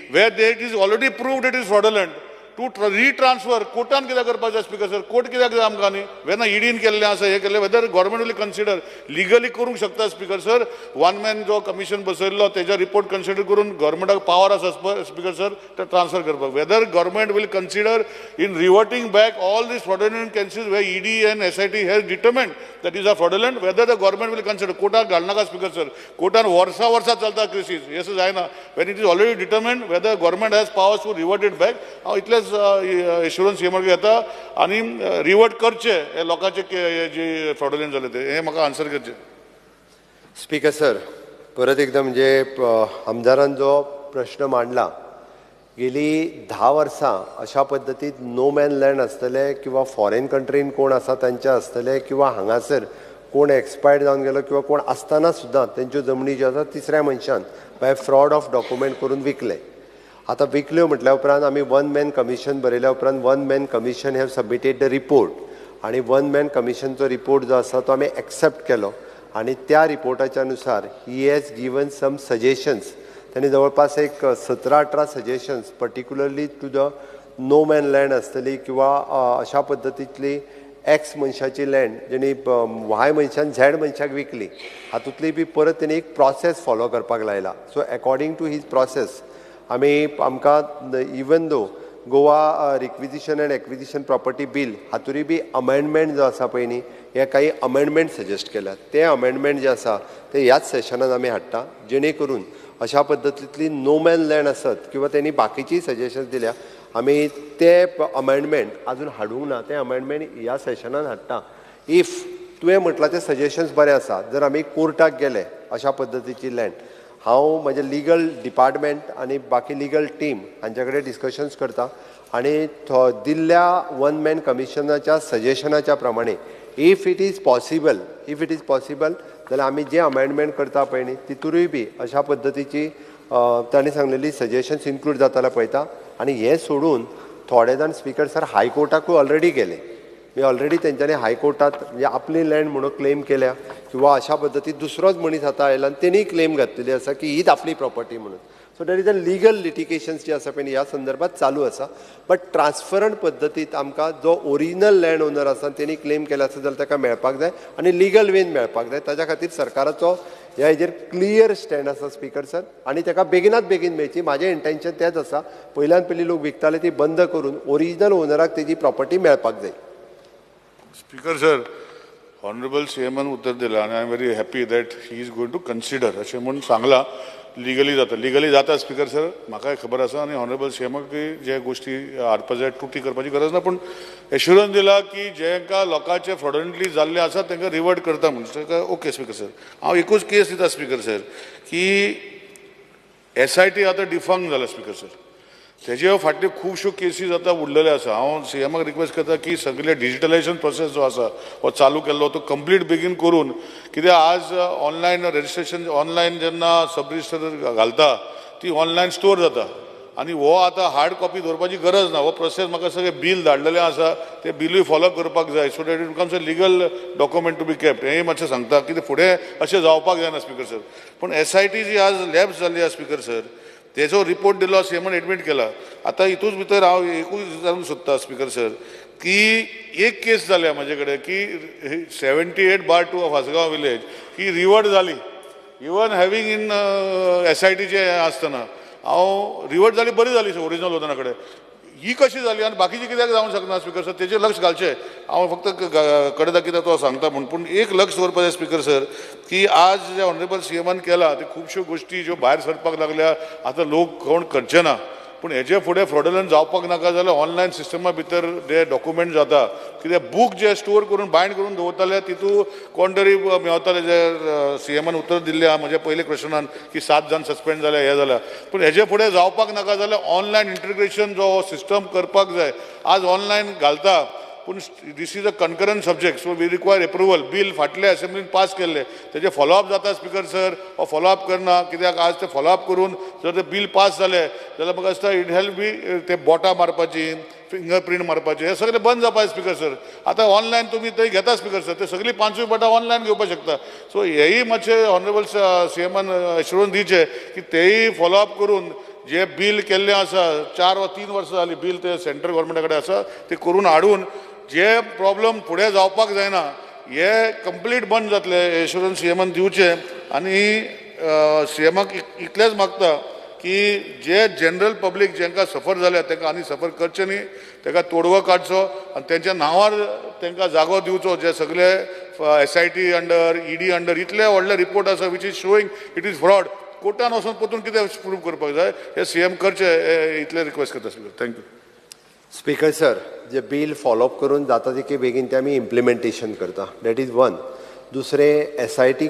where they it is already proved it is fraudulent to retransfer? कोर्टान कित्याक करपाक जाय स्पीकर सर? कोर्ट कित्याक जाय आमकां न्ही? वेन्ना ईडीन केल्लें आसा हें केल्लें, whether government will consider legally करूंक शकता स्पीकर सर? वन मॅन जो कमिशन बसयल्लो तेजो रिपोर्ट कन्सिडर करून गव्हर्मेंटाक पावर आसा स्पीकर सर ते ट्रान्सफर करपाक. Whether government will consider in reverting back all these fraudulent cases where ED and SIT has determined that is a fraudulent, whether the government will consider? कोर्टाक घालनाका speaker sir, कोर्टान वर्सां वर्सां चलता cases, हें जायना. When it is already determined whether government has powers to revert it back. हांव इतलेंच एश्योरन्स सीएमा घेता आनी रिवर्ट करचे हे लोकांचे जे फ्रॉडुलंट जाले ते, हें म्हाका आन्सर करचें. स्पीकर सर, परत एकदां म्हणजे आमदारान जो प्रश्न मांडला, गेली 10 वर्सां अशा पद्दतीन नो मॅन लँड आसतले किंवा फॉरेन कंट्रीन कोण आसा तांचे आसतले किंवा हांगासर कोण एक्सपायर्ड जावन गेलो किंवा कोण आसतना सुद्दां तेंच्यो जमनी ज्यो आसा तिसऱ्या मनशान बाय फ्रॉड ऑफ डॉक्युमेंट करून विकले. आतां विकल्यो म्हटल्या उपरांत आमी वन मॅन कमिशन बरयल्या उपरांत one man commission have submitted the report आनी वन मॅन कमिशनचो रिपोर्ट जो आसा तो आमी एक्सेप्ट केलो आनी त्या रिपोर्टाच्या नुसार he has given some suggestions. त्यांनी जवळपास एक 17-18 suggestions particularly to the no man land आसतली किंवा अशा पद्दतींतली एक्स मनशाची लँड जेणी वाय मनशान झॅड मनशाक विकली हातूंतली बी परत तेणी एक प्रोसेस फॉलो करपाक लायला. So according to his process आमी आमकां even though Goa requisition and acquisition property bill हातूंय बी अमेंडमेंट जो आसा पळय न्ही हे काही अमेंडमेंट सजेस्ट केल्यात ते अमेंडमेंट जे आसा ते ह्याच सेशनान आमी हाडटा जेणे करून अशा पद्दतींतली नोमॅन लँड आसत किंवा तेणी बाकीचीय सजेशन्स दिल्या आमी ते अमेंडमेंट आजून हाडूंक ना ते अमेंडमेंट ह्या सेशनान हाडटा. If तुवें म्हटलां ते सजेशन्स बरें आसा जर आमी कोर्टाक गेले अशा पद्दतीची लँड हांव म्हजें लिगल डिपार्टमेंट आनी बाकी लिगल टीम हांच्या कडेन डिस्कशन्स करता आनी दिल्ल्या वन मॅन कमिशनाच्या सजेशनाच्या प्रमाणे if it is possible जाल्यार आमी जे अमेंडमेंट करता पळय न्ही तितूरूय बी अशा पद्दतीची तांणी सांगलेली सजेशन्स इन्क्लूड जाता पळयता. आनी हें सोडून थोडे जाण स्पीकर सर हायकोर्टाकूय ऑलरेडी गेले म्हणजे ऑलरेडी तेंच्यांनी हायकोर्टात म्हणजे आपली लँड म्हणून क्लेम केल्या किंवा अशा पद्दतीन दुसरोच मनीस आतां आयला आनी तेणी क्लेम घातलेली आसा की हीच आपली प्रॉपर्टी म्हणून. So there is a legal litigations जी आसा पळय ह्या संदर्भात चालू आसा. बट ट्रान्सफरंट पद्दतीत आमकां जो ओरिजिनल लँड ओनर आसा तेणी क्लेम केला आसा जाल्यार ताका मेळपाक जाय आनी लिगल वेन मेळपाक जाय. ताच्या खातीर सरकाराचो ह्या हेजेर क्लियर स्टँड आसा स्पीकर सर आनी ताका बेगिनात बेगीन मेळची म्हाजें इंटेन्शन तेंच आसा. पयल्यान पयलीं लोक विकताले ती बंद करून ओरिजिनल ओनराक तेजी प्रॉपर्टी मेळपाक जाय. स्पीकर सर, ऑनरेबल सीएमान उत्तर दिलां आनी I am very happy that he is going to consider अशें म्हूण सांगलां. लिगली जाता, लिगली जाता स्पीकर सर, म्हाकाय खबर आसा आनी ऑनरेबल सीएमाक जे गोश्टी हाडपा जाय त्रुटी करपाची गरज ना, पूण एश्युरन्स दिला की जेंकां लोकांचे फ्रॉडंटली जाल्ले आसा तांकां रिवर्ट करता म्हूण. ओके स्पीकर सर, हांव एकूच केस दिता स्पीकर सर की SIT आतां डिफंक जाला स्पीकर सर, तेजे फाटल्यो खुबश्यो केसीस आतां उरलेल्यो आसा. हांव सीएमाक रिक्वेस्ट करता की सगळे डिजिटलायजेशन प्रोसेस जो आसा हो चालू केल्लो तो कंप्लीट बेगीन करून, कित्याक आज ऑनलायन रजिस्ट्रेशन ऑनलायन जेन्ना सब रजिस्टर घालता ती ऑनलायन स्टोर जाता आनी हो आतां हार्ड कॉपी दवरपाची गरज ना. हो प्रोसेस म्हाका सगळें बील धाडलेलें आसा तें बिलूय फॉलो करपाक जाय so that it becomes a legal document to be kept. हेंय मातशें सांगता कितें फुडें अशें जावपाक जायना स्पीकर सर. पूण SIT जी आज लॅब्स जाल्ली आसा स्पीकर सर तेजो रिपोर्ट दिलो सीएमान एडमीट केला. आतां हितूच भितर हांव एकूच विचारूंक सोदता स्पीकर सर की एक केस जाल्या म्हाजे कडेन की 78/2 ऑफ आसगांव विलेज की रिवर्ट जाली इवन हॅवींग इन SITचे आसतना हांव रिवर्ट जाली बरी जाली ओरिजिनल ओनरा कडेन ही कशी जाली आनी बाकीची कित्याक जावंक शकना स्पीकर सर तेजेर लक्ष घालचें. हांव फक्त कडेन दाखयता तो सांगता म्हूण, पूण एक लक्ष दवरपाक जाय स्पीकर सर की आज जे ऑनरेबल सीएमान केला ते खुबश्यो गोश्टी ज्यो भायर सरपाक लागल्या आतां लोक कोण करचे ना, पूण हेजे फुडें फ्रॉडलंट जावपाक नाका जाल्यार ऑनलायन सिस्टमा भितर जे डॉक्युमेंट जाता कित्याक बूक जे स्टोर करून बायंड करून दवरताले तितू कोण तरी मेवताले जे सीएमान उत्तर दिल्लें आहा म्हज्या पयले क्वेश्चनान की 7 जाण सस्पेंड जाले हे जाल्या, पूण हेजे फुडें जावपाक नाका जाल्यार ऑनलायन इंटिग्रेशन जो सिस्टम करपाक जाय. आज ऑनलायन घालता पूण this is a concurrent subject so we require approval. Bill फाटले असेंब्लीन पास केल्ले तेजे फॉलोअप जाता स्पीकर सर हो फॉलोअप करना कित्याक आज ते फॉलोअप करून जर ते बील पास जालें जाल्यार म्हाका दिसता it help बी ते बोटां मारपाची फिंगर प्रिंट मारपाचें हें सगळें बंद जावपाक स्पीकर सर. आतां ऑनलायन तुमी थंय घेता स्पीकर सर ते सगळीं 5 बोटां ऑनलायन घेवपाक शकता. सो हेंय मातशें ऑनरेबल सीएमान एश्युरन्स दिवचें की तेय फॉलोअप करून जे बील केल्लें आसा 4 वा 3 वर्सां जालीं बील ते सेंट्रल गव्हर्मेंटा कडेन आसा ते करून हाडून जे प्रॉब्लम फुडें जावपाक जायना हे कंप्लीट बंद जातले एश्युरन्स सीएमान दिवचें. आनी सीएमाक इतलेंच मागता की जे जनरल पब्लीक जेंकां सफर जाल्या तांकां आनी सफर करचें न्ही, ताका तोडवो काडचो आनी तेंच्या नांवार तांकां जागो दिवचो. जे सगळे SIT under ED under इतले व्हडले रिपोर्ट आसा which is showing it is fraud, कोर्टान वचून परतून कितें प्रूव करपाक जाय हें सीएम करचें इतलें रिक्वेस्ट करता speaker. Thank you. Speaker sir, J bill follow up करून जाता तितके बेगीन ते आमी इम्प्लिमेंटेशन करता, that is one. दुसरें SIT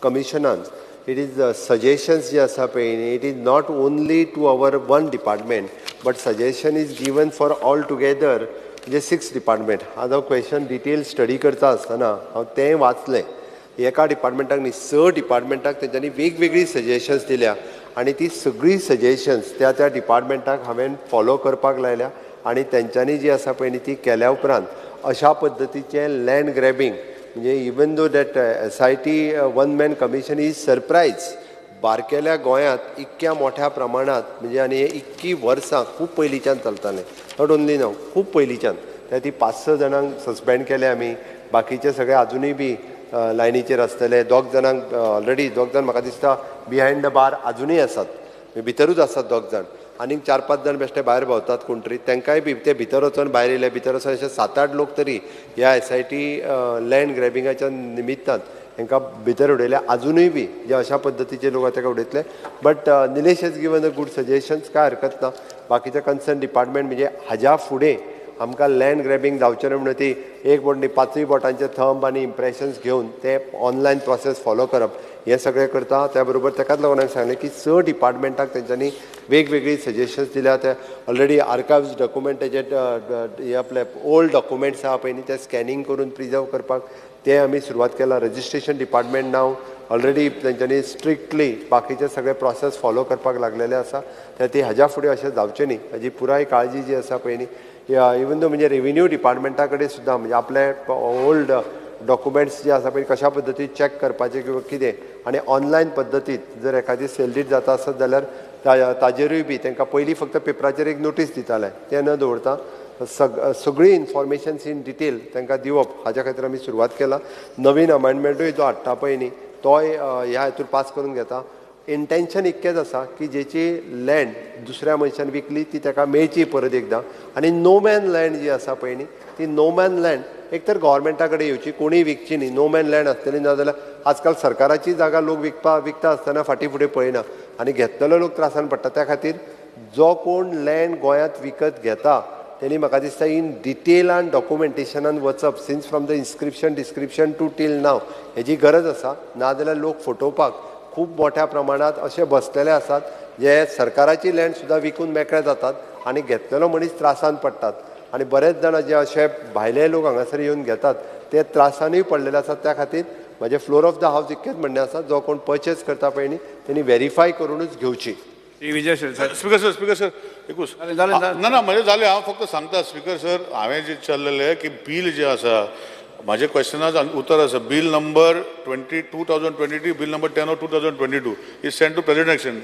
कमिशनान it is suggestions जे आसा पळय न्ही it is not only to our one department but suggestion is given for all together म्हणजे 6 डिपार्टमेंट. आज हांव क्वेश्चन डिटेल स्टडी करता आसतना हांव तें वाचलें, एका डिपार्टमेंटाक न्ही 6 डिपार्टमेंटाक तेंच्यांनी वेगवेगळी सजेशन्स दिल्या आनी ती सगळीं सजेशन्स त्या त्या डिपार्टमेंटाक हांवें फॉलो करपाक लायल्या आनी तेंच्यांनी जी आसा पळय न्ही ती केल्या उपरांत अशा पद्दतीचें लँड ग्रॅबींग म्हणजे even though that SIT one man commission is surprise बारकेल्या गोंयांत इतक्या मोठ्या प्रमाणांत म्हणजे आनी हे इतकी वर्सां खूब पयलींच्यान चलतालें, not only नाव खूब पयलींच्यान त्या ती 5-6 जाणांक सस्पेंड केले आमी, बाकीचे सगळे आजुनूय बी लायनीचेर आसतले. 2 जाणांक ऑलरेडी 2 जाण म्हाका दिसता बिहायंड the बार आजुनूय आसात, भितरूच आसात 2 जाण. आनीक 4-5 जाण बेश्टे भायर भोंवतात कोण तरी, तांकांय बी ते भितर वचून भायर येयले, भितर वचून अशे 7-8 लोक तरी ह्या SIT land ग्रॅबिंगाच्या निमित्तान तांकां भितर उडयले. आजुनूय बी जे अशा पद्दतीचे लोक ताका उडयतले. But Nilesh has given a good suggestions, काय हरकत ना. बाकीचे कन्सर्न डिपार्टमेंट म्हणजे हाज्या फुडें आमकां लँड ग्रॅबींग जावचें न्हय म्हणून ती एक बोट न्ही 5 बोटांचे थंब आनी इम्प्रेशन्स घेवन ते ऑनलायन प्रोसेस फॉलो करप हें सगळें करता. त्या बरोबर ताकाच लागून हांवें सांगलें की 6 डिपार्टमेंटाक तेंच्यांनी वेगवेगळी सजेशन्स दिल्या. ते ऑलरेडी आर्कायव्स डॉक्युमेंटाचे हे आपले ओल्ड डॉक्युमेंट्स आहा पळय न्ही, ते स्कॅनिंग करून प्रिजर्व करपाक ते आमी सुरवात केला. रजिस्ट्रेशन डिपार्टमेंट नाव ऑलरेडी तेंच्यांनी स्ट्रिक्टली बाकीचे सगळे प्रोसेस फॉलो करपाक लागलेले आसा. त्या ती हाज्या फुडें अशें जावचें न्ही हाजी पुराय काळजी जी आसा पळय न्ही, इवन दो म्हणजे रेवेन्यू डिपार्टमेंटा कडेन सुद्दां म्हणजे आपले ओल्ड डॉक्युमेंट्स जे आसा पळय कशा पद्दतीन चॅक करपाचें किंवा कितें, आनी ऑनलायन पद्दतीत जर एखादी सेल डीड जाता आसत जाल्यार ताजेरूय बी तांकां पयलीं फक्त पेपराचेर एक नोटीस दिताले, तें न दवरता सगळी इन्फॉर्मेशन्स इन डिटेल तांकां दिवप हाज्या खातीर आमी सुरवात केला. नवीन अमेंडमेंटूय जो हाडटा पळय न्ही तोय ह्या हितूर पास करून घेता. इंटेन्शन इतकेंच आसा की जेची लँड दुसऱ्या मनशान विकली ती ताका मेळची परत एकदां, आनी नो मॅन लँड जी आसा पळय न्ही ती नो मॅन लँड एक तर गव्हर्मेंटा कडेन येवची, कोणीय विकची न्ही. नो मॅन लँड आसतली ना जाल्यार आजकाल सरकाराची जागा लोक विकता आसतना फाटीं फुडें पळयना आनी घेतलेलो लोक त्रासान पडटा. त्या खातीर जो कोण लँड गोंयांत विकत घेता तेणी म्हाका दिसता इन डिटेलान डॉक्युमेंटेशनान वचप, since from the inscription description to till now हेजी गरज आसा. नाजाल्यार लोक फटोवपाक खूब मोठ्या प्रमाणांत अशे बसलेले आसात जे सरकाराची लँड सुद्दां विकून मेकळे जातात आनी घेतलेलो मनीस त्रासान पडटात. आनी बरेच जाण जे अशे भायले लोक हांगासर येवन घेतात ते त्रासानूय पडलेले आसात. त्या खातीर म्हजें फ्लोर ऑफ the house इतकेंच म्हणणें आसा, जो कोण पर्चेस करता पळय न्ही तेणी व्हेरीफाय करुनूच घेवची. Vijay sir. Speaker sir, speaker sir एकूच ना ना म्हजें जालें. हांव फक्त सांगता स्पीकर सर, हांवें जें विचारलेलें की बील जें आसा म्हाजे क्वेश्चनाक उतर आसा, bill number 2023, bill number 10 of 2022 is send to president action.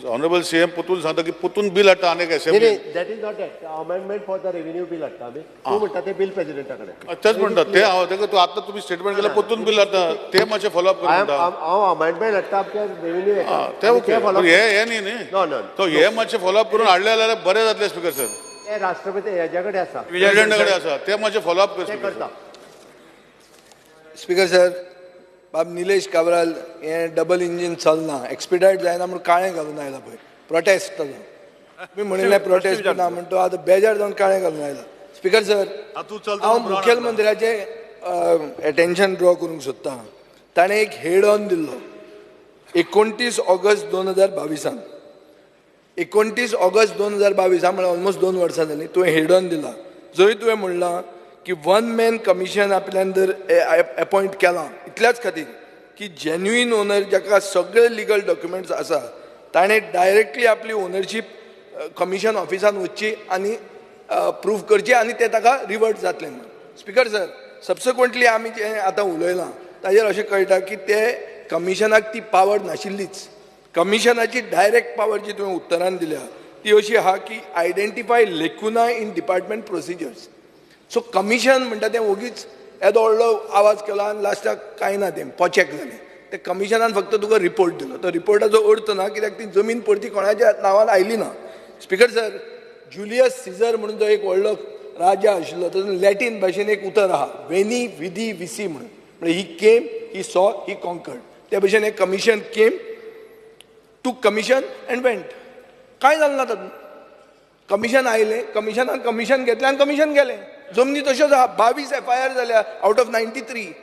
Honourable CM परतून सांगता की परतून बील हाडटा आनी एक assembly. That is not that amendment for the revenue bill हाडटा आमी, तूं म्हणटा तें बील प्रेजिडेंटा कडेन. तेच म्हणटा तें हांव ताका तूं आतां तुमी स्टेटमेंट केलें परतून बील हाडटा तें मातशें फॉलोअप कर म्हणटा. हांव अमेंडमेंट हाडटा आमच्या रेवेन्यू तें ओके, हें न्ही न्ही सो हें मातशें फॉलोअप करून हाडलें जाल्यार बरें जातलें स्पीकर सर. तें राष्ट्रपती हेज्या कडेन आसा, प्रेजिडेंटा कडेन आसा, तें मातशें फॉलोअप कर करता. स्पीकर सर, बाब निलेश काब्राल हें डबल इंजीन चलना, एक्सपिडायट जायना म्हूण काळें घालून आयला पळय प्रोटेस्ट ताजो. तुमी म्हणिल्लें प्रोटेस्ट ना म्हण तो आतां बेजार जावन काळें घालून आयला. स्पीकर सर, हांव मुखेलमंत्र्याचें एटेन्शन ड्रॉ करूंक सोदतां. ताणें एक हेड ऑन दिल्लो 29 ऑगस्ट 2022 29 ऑगस्ट 2022 म्हळ्यार ऑलमोस्ट 2 वर्सां जालीं. तुवें हेड ऑन दिला जंय तुवें म्हणलां की वन मॅन कमिशन आपल्यान जर एपॉयंट केलां इतल्याच खातीर की जेन्युइन ओनर जाका सगळे लिगल डॉक्युमेंट्स आसा ताणें डायरेक्टली आपली ओनरशीप कमिशन ऑफिसान वचची आनी प्रूफ करची आनी तें ताका रिवर्ट जातलें म्हणून. स्पीकर सर, सबसिक्वंटली आमी जें आतां उलयलां ताजेर अशें कळटा की ते कमिशनाक ती पावर नाशिल्लीच. कमिशनाची डायरेक्ट पावर जी तुवें उत्तरान दिल्या ती अशी आहा की identify lacuna in department procedures. So commission म्हणटा तें ओगीच येदो व्हडलो आवाज केलो आनी लास्टाक कांय ना, तें पोचेक जालें. ते कमिशनान फक्त तुका रिपोर्ट दिलो, तो रिपोर्टाचो अर्थ ना कित्याक ती जमीन परती कोणाच्या नांवान आयली ना. स्पीकर सर, जुलियस सीजर म्हणून जो एक व्हडलो राजा आशिल्लो तातूंत लॅटीन भाशेन एक उतर आहा वेनी विधी विसी म्हणून, म्हणजे he came, he saw, he conquered. त्या भशेन एक commission came, took commission and went. कांय जालें ना तातूंत. कमिशन आयलें, कमिशनान कमिशन घेतलें आनी कमिशन गेलें. जमनी तश्योच आहा. 22 FIR जाल्या out of 93.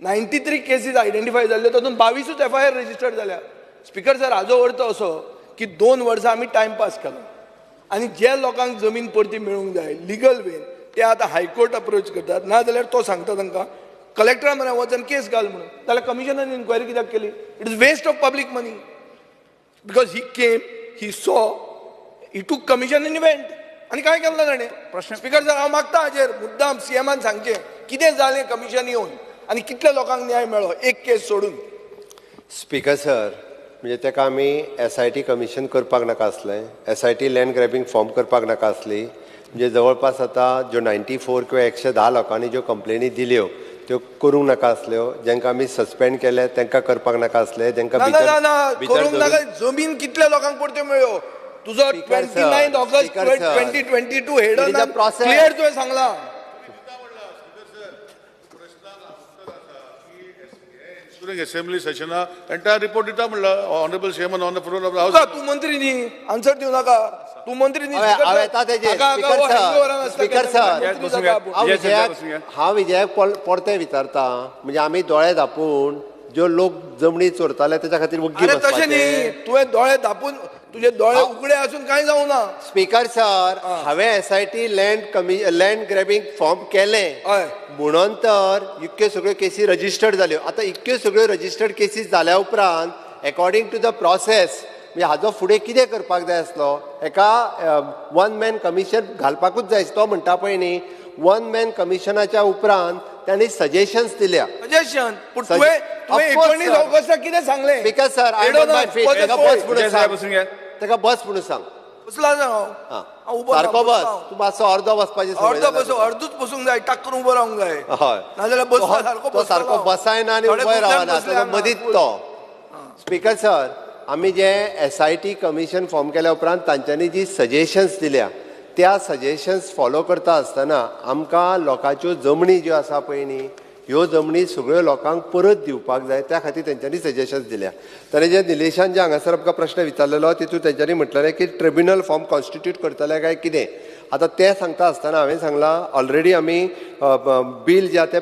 93 cases identify जाल्ल्यो, तातूंत 22 FIR registered जाल्या. स्पीकर सर, हाजो अर्थ असो की 2 वर्सां आमी टायमपास केलो आनी जे लोकांक जमीन परती मेळूंक जाय लिगल वेन ते आतां हायकोर्ट अप्रोच करतात, ना जाल्यार तो सांगता तांकां कलेक्टरा म्हऱ्यान वचून केस घाल म्हणून. जाल्यार कमिशनान इन्क्वायरी कित्याक केली? It is waste of public money because he came, he saw, he took commission and went. आनी कांय केलें ना ताणें. स्पीकर सर, हांव मागता हाजेर मुद्दाम सीएमान सांगचें कितें जालें कमिशन येवन आनी कितल्या लोकांक न्याय मेळ्ळो एक केस सोडून. Speaker sir, म्हणजे ताका आमी SIT commission करपाक नाका आसलें, SIT land grabbing form करपाक नाका आसली. म्हणजे जवळपास आतां ज्यो 94 किंवा 110 लोकांनी ज्यो कंप्लेनी दिल्यो त्यो करूंक नाका आसल्यो, जांकां आमी सस्पेंड केले तांकां करपाक नाका आसले, तांकां करूंक नाका. जमीन कितल्या लोकांक परत्यो मेळ्ळ्यो? तुजो 29 ऑगस्ट 2022 हेड क्लियर तुवें सांगला. During assembly session, entire report दिता म्हणला honorable chairman on the floor of the house. तू मंत्री न्ही, आन्सर दिवं नाका. तू मंत्री न्ही. स्पीकर सर, हांव विजयाक परतें विचारता, म्हणजे आमी दोळे धापून ज्यो लोक जमणी चोरताले तेच्या खातीर वग्गी बसपाचें? तशें न्ही, तुवें दोळे धापून, तुजे दोळे उगडे आसून कांय जावना. स्पीकर सर, हांवें SIT land grabbing form केलें म्हणून तर इतक्यो सगळ्यो केसी रजिस्टर्ड जाल्यो. आतां इतक्यो सगळ्यो रजिस्टर्ड केसी जाल्या उपरांत एकॉर्डिंग टू the process म्हणजे हाजो फुडें कितें करपाक जाय आसलो, एका वन मॅन कमिशन घालपाकूच जाय. तो म्हणटा पळय न्ही, वन मॅन कमिशनाच्या उपरांत त्यांनी सजेशन्स दिल्या. सजेशन पूण तुवें 19 ऑगस्टाक कितें सांगलें? स्पीकर सर, बस म्हणून सांग ताका, बस म्हणून सांग. बसला हांव, सारको बस. तूं मातसो अर्दो बसपाची, अर्दो बस, अर्दूच बसूंक जाय, टाक करून उबो रावंक जाय. हय, नाजाल्यार बसला सारको, सारको बसायना आनी उबोय रावना, मदींच तो. स्पीकर सर, आमी जे SIT commission form केल्या उपरांत तांच्यांनी जी सजेशन्स दिल्या त्या सजेशन्स फॉलो करता आसतना आमकां लोकांच्यो जमणी ज्यो आसा पळय न्ही, ह्यो जमणी सगळ्यो लोकांक परत दिवपाक जाय, त्या खातीर तेंच्यांनी सजेशन्स दिल्या. ताणें जे निलेशान जे हांगासर आमकां प्रश्न विचारलेलो तितून तेंच्यांनी म्हटलेलें की ट्रिब्युनल फॉर्म कॉन्स्टिट्यूट करतले काय कितें. आतां तें सांगता आसतना हांवें सांगलां ऑलरेडी आमी बील जें आसा तें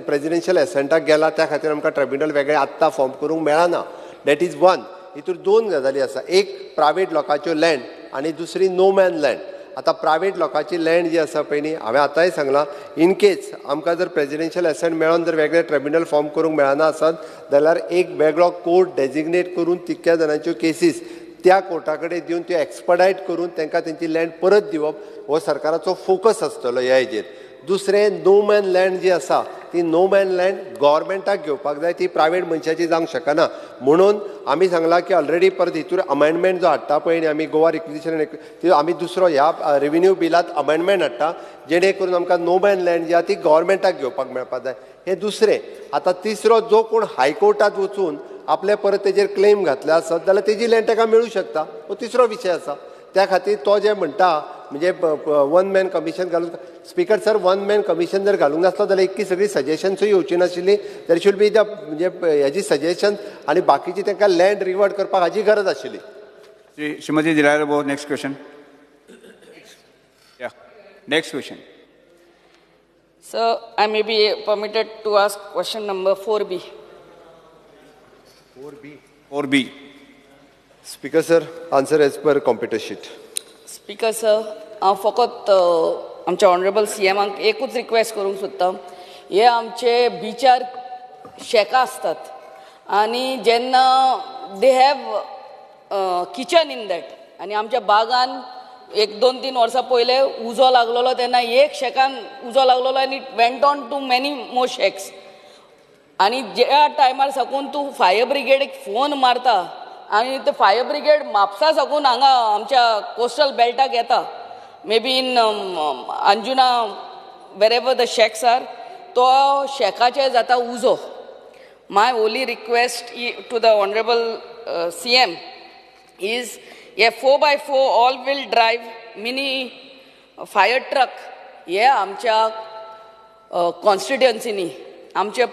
प्रेजिडेन्शियल एसेंटाक गेला, त्या खातीर आमकां ट्रिब्युनल वेगळें आत्तां फॉर्म करूंक मेळना. That is one. हितून दोन गजाली आसा, एक प्रायवेट लोकांच्यो लँड आनी दुसरी नो मॅन लँड. आतां प्रायवेट लोकांची लँड जी आसा पळय न्ही, हांवें आतांय सांगलां, इनकेस आमकां जर प्रेजिडेन्शियल एसेंट मेळोन जर वेगळे ट्रिब्युनल फॉर्म करूंक मेळना आसत जाल्यार एक वेगळो कोर्ट डेजिग्नेट करून तितक्या जाणांच्यो केसीस त्या कोर्टा कडेन दिवन त्यो एक्सपडायट करून तांकां तेंची लँड परत दिवप हो सरकाराचो फोकस आसतलो ह्या हेजेर. दुसरें, नो मॅन लँड जी आसा ती नो मॅन लँड गव्हर्मेंटाक घेवपाक जाय, ती प्रायवेट मनशाची जावंक शकना. म्हणून आमी सांगलां की ऑलरेडी परत हितूर अमेंडमेंट जो हाडटा पळय न्ही आमी गोवा रिक्विजिशन, ती आमी दुसरो ह्या रेविन्यू बिलांत अमेंडमेंट हाडटा जेणे करून आमकां नो मॅन लँड जी आसा ती गव्हर्मेंटाक घेवपाक मेळपाक जाय. हें दुसरें. आतां तिसरो, जो कोण हायकोर्टांत वचून आपले परत तेजेर क्लेम घातले आसत जाल्यार तेजी लँड ताका मेळूं शकता, हो तिसरो विशय आसा. त्या खातीर तो जे म्हणटा म्हणजे वन मॅन कमिशन घालून, speaker sir, one man commission जर घालूंक नासलो जाल्यार इतकी सगळी सजेशन्सूय येवची नाशिल्ली. There should be the म्हणजे हेजी सजेशन आनी बाकीची तांकां लँड रिवर्ट करपाक हाजी गरज आशिल्ली. Shrimati Delilah Lobo, next question. Next question. Sir, I may be permitted to ask question number 4B. 4B. Speaker sir, answer as per computer sheet. Speaker sir, हांव फकत आमच्या ऑनरेबल सी एमाक एकूच request करूंक सोदता. हे आमचे बिचार शेकां आसतात आनी जेन्ना they have kitchen in that, आनी आमच्या बागान एक 2-3 वर्सां पयले उजो लागलेलो तेन्ना एक शेकान उजो लागलेलो आनी it went on to many more shacks. आनी ज्या टायमार साकून तूं फायर ब्रिगेडीक फोन मारता आनी ते फायर ब्रिगेड म्हापसा साकून हांगा आमच्या कोस्टल बेल्टाक येता, maybe in Anjuna wherever the shacks are, तो शेकाचेर जाता उजो. My only request to the honourable CM is हे 4x4 all wheel drive mini fire truck हे आमच्या कॉन्स्टिट्युएन्सीनी आमच्या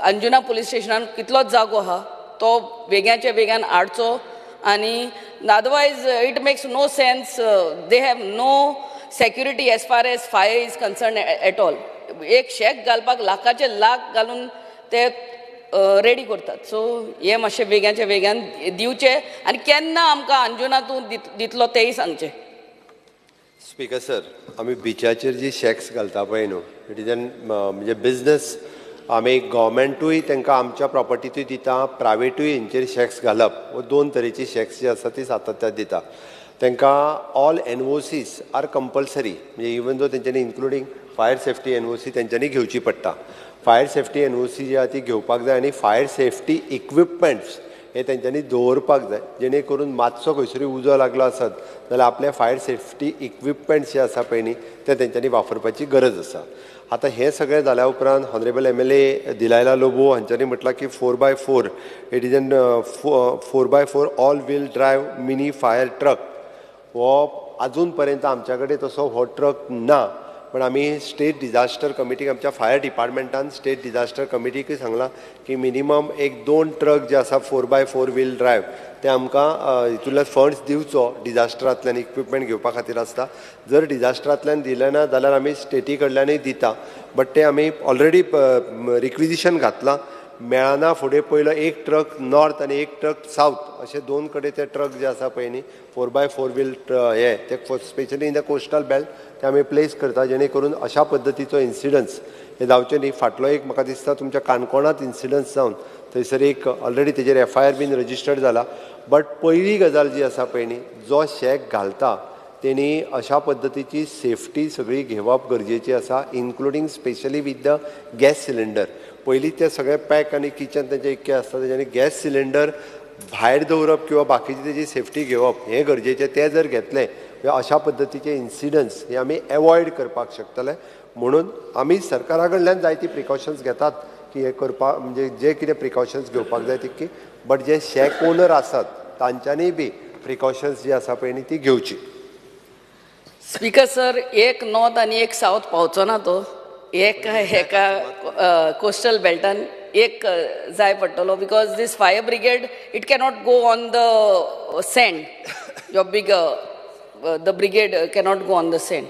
अंजुना पुलीस स्टेशनान कितलोच जागो आहा तो वेग्याच्या वेग्यान हाडचो. आनी otherwise it makes no sense, they have no security as far as fire is concern at all. एक शेक घालपाक लाखाचे लाख घालून ते रेडी करतात. सो हे मातशें वेग्याच्या वेग्यान दिवचे आनी केन्ना आमकां अंजुना तूं दितलो तेंय सांगचें. स्पीकर सर, आमी बिचाचेर जी शॅक्स घालता पळय न्हू, it is an म्हणजे बिजनस. आमी गव्हर्मेंटूय तांकां आमच्या प्रॉपर्टीतूय दिता, प्रायवेटूय हेंचेर शॅक्स घालप हो दोन तरेची शॅक्स जी आसा ती सातत्यान दिता. तांकां ऑल एनओसीस आर कंपल्सरी, म्हणजे इवन दो तेंच्यांनी इन्क्लुडींग फायर सेफ्टी एनओसी तेंच्यांनी घेवची पडटा. फायर सेफ्टी एनओसी जी आसा ती घेवपाक जाय आनी फायर सेफ्टी इक्विपमेंट्स हे तेंच्यांनी दवरपाक जाय, जेणे करून मातसो खंयसरूय उजो लागलो आसत जाल्यार आपले फायर सेफ्टी इक्विपमेंट्स जे आसा पळय न्ही ते तेंच्यांनी वापरपाची गरज आसा. आतां हें सगळें जाल्या उपरांत हॉनरेबल MLA Delilah Lobo हांच्यांनी म्हटलां की 4x4 it is an 4x4 all wheel drive mini fire truck. हो आजून पर्यंत आमच्या कडेन तसो हो ट्रक ना, पण आमी स्टेट डिजास्टर कमिटीक आमच्या फायर डिपार्टमेंटान स्टेट डिजास्टर कमिटीकूय सांगलां की मिनिमम एक 2 ट्रक जे आसा 4x4 wheel drive ते आमकां हितूंतल्यान फंड्स दिवचो डिजास्टरांतल्यान इक्विपमेंट घेवपा खातीर आसता. जर डिजास्टरांतल्यान दिलें ना जाल्यार आमी स्टेटी कडल्यानूय दिता, बट ते आमी ऑलरेडी रिक्विजिशन घातलां. मेळना फुडें पयलो एक ट्रक नॉर्थ आनी एक ट्रक सावथ अशे 2 कडेन ते ट्रक जे आसा पळय न्ही 4x4 wheel हे ते specially in the coastal belt ते आमी प्लेस करता, जेणे करून अशा पद्दतीचो इन्सिडन्स हे जावचे न्ही. फाटलो एक म्हाका दिसता तुमच्या काणकोणांत इन्सिडन्स जावन थंयसर एक ऑलरेडी तेजेर FIR बीन रजिस्टर्ड जाला. बट पयली गजाल जी आसा पळय न्ही, जो शॅक घालता तेणी अशा पद्दतीची सेफ्टी सगळी घेवप गरजेची आसा, including specially with the gas cylinder. पयलीं ते सगळे पॅक आनी किचन तेंचें इतकें आसता, तेज्यानी गॅस सिलिंडर भायर दवरप किंवा बाकीची तेजी सेफ्टी घेवप हें गरजेचें. तें जर घेतलें अशा पद्दतीचे इन्सिडंट्स हे आमी एवॉयड करपाक शकतले. म्हणून आमी सरकारा कडल्यान जायती प्रिकॉशन्स घेतात की हे करपाक, म्हणजे जे कितें प्रिकॉशन्स घेवपाक जाय तितकी, बट जे शॅक ओनर आसात तांच्यांनी बी प्रिकॉशन्स जी आसा पळय न्ही ती घेवची. स्पीकर सर, एक नॉर्थ आनी एक सावथ पावचो ना तो, एक हेका कोस्टल बेल्टान एक जाय पडटलो, because this fire brigade it cannot go on the sand. Your big the brigade cannot go on the sand.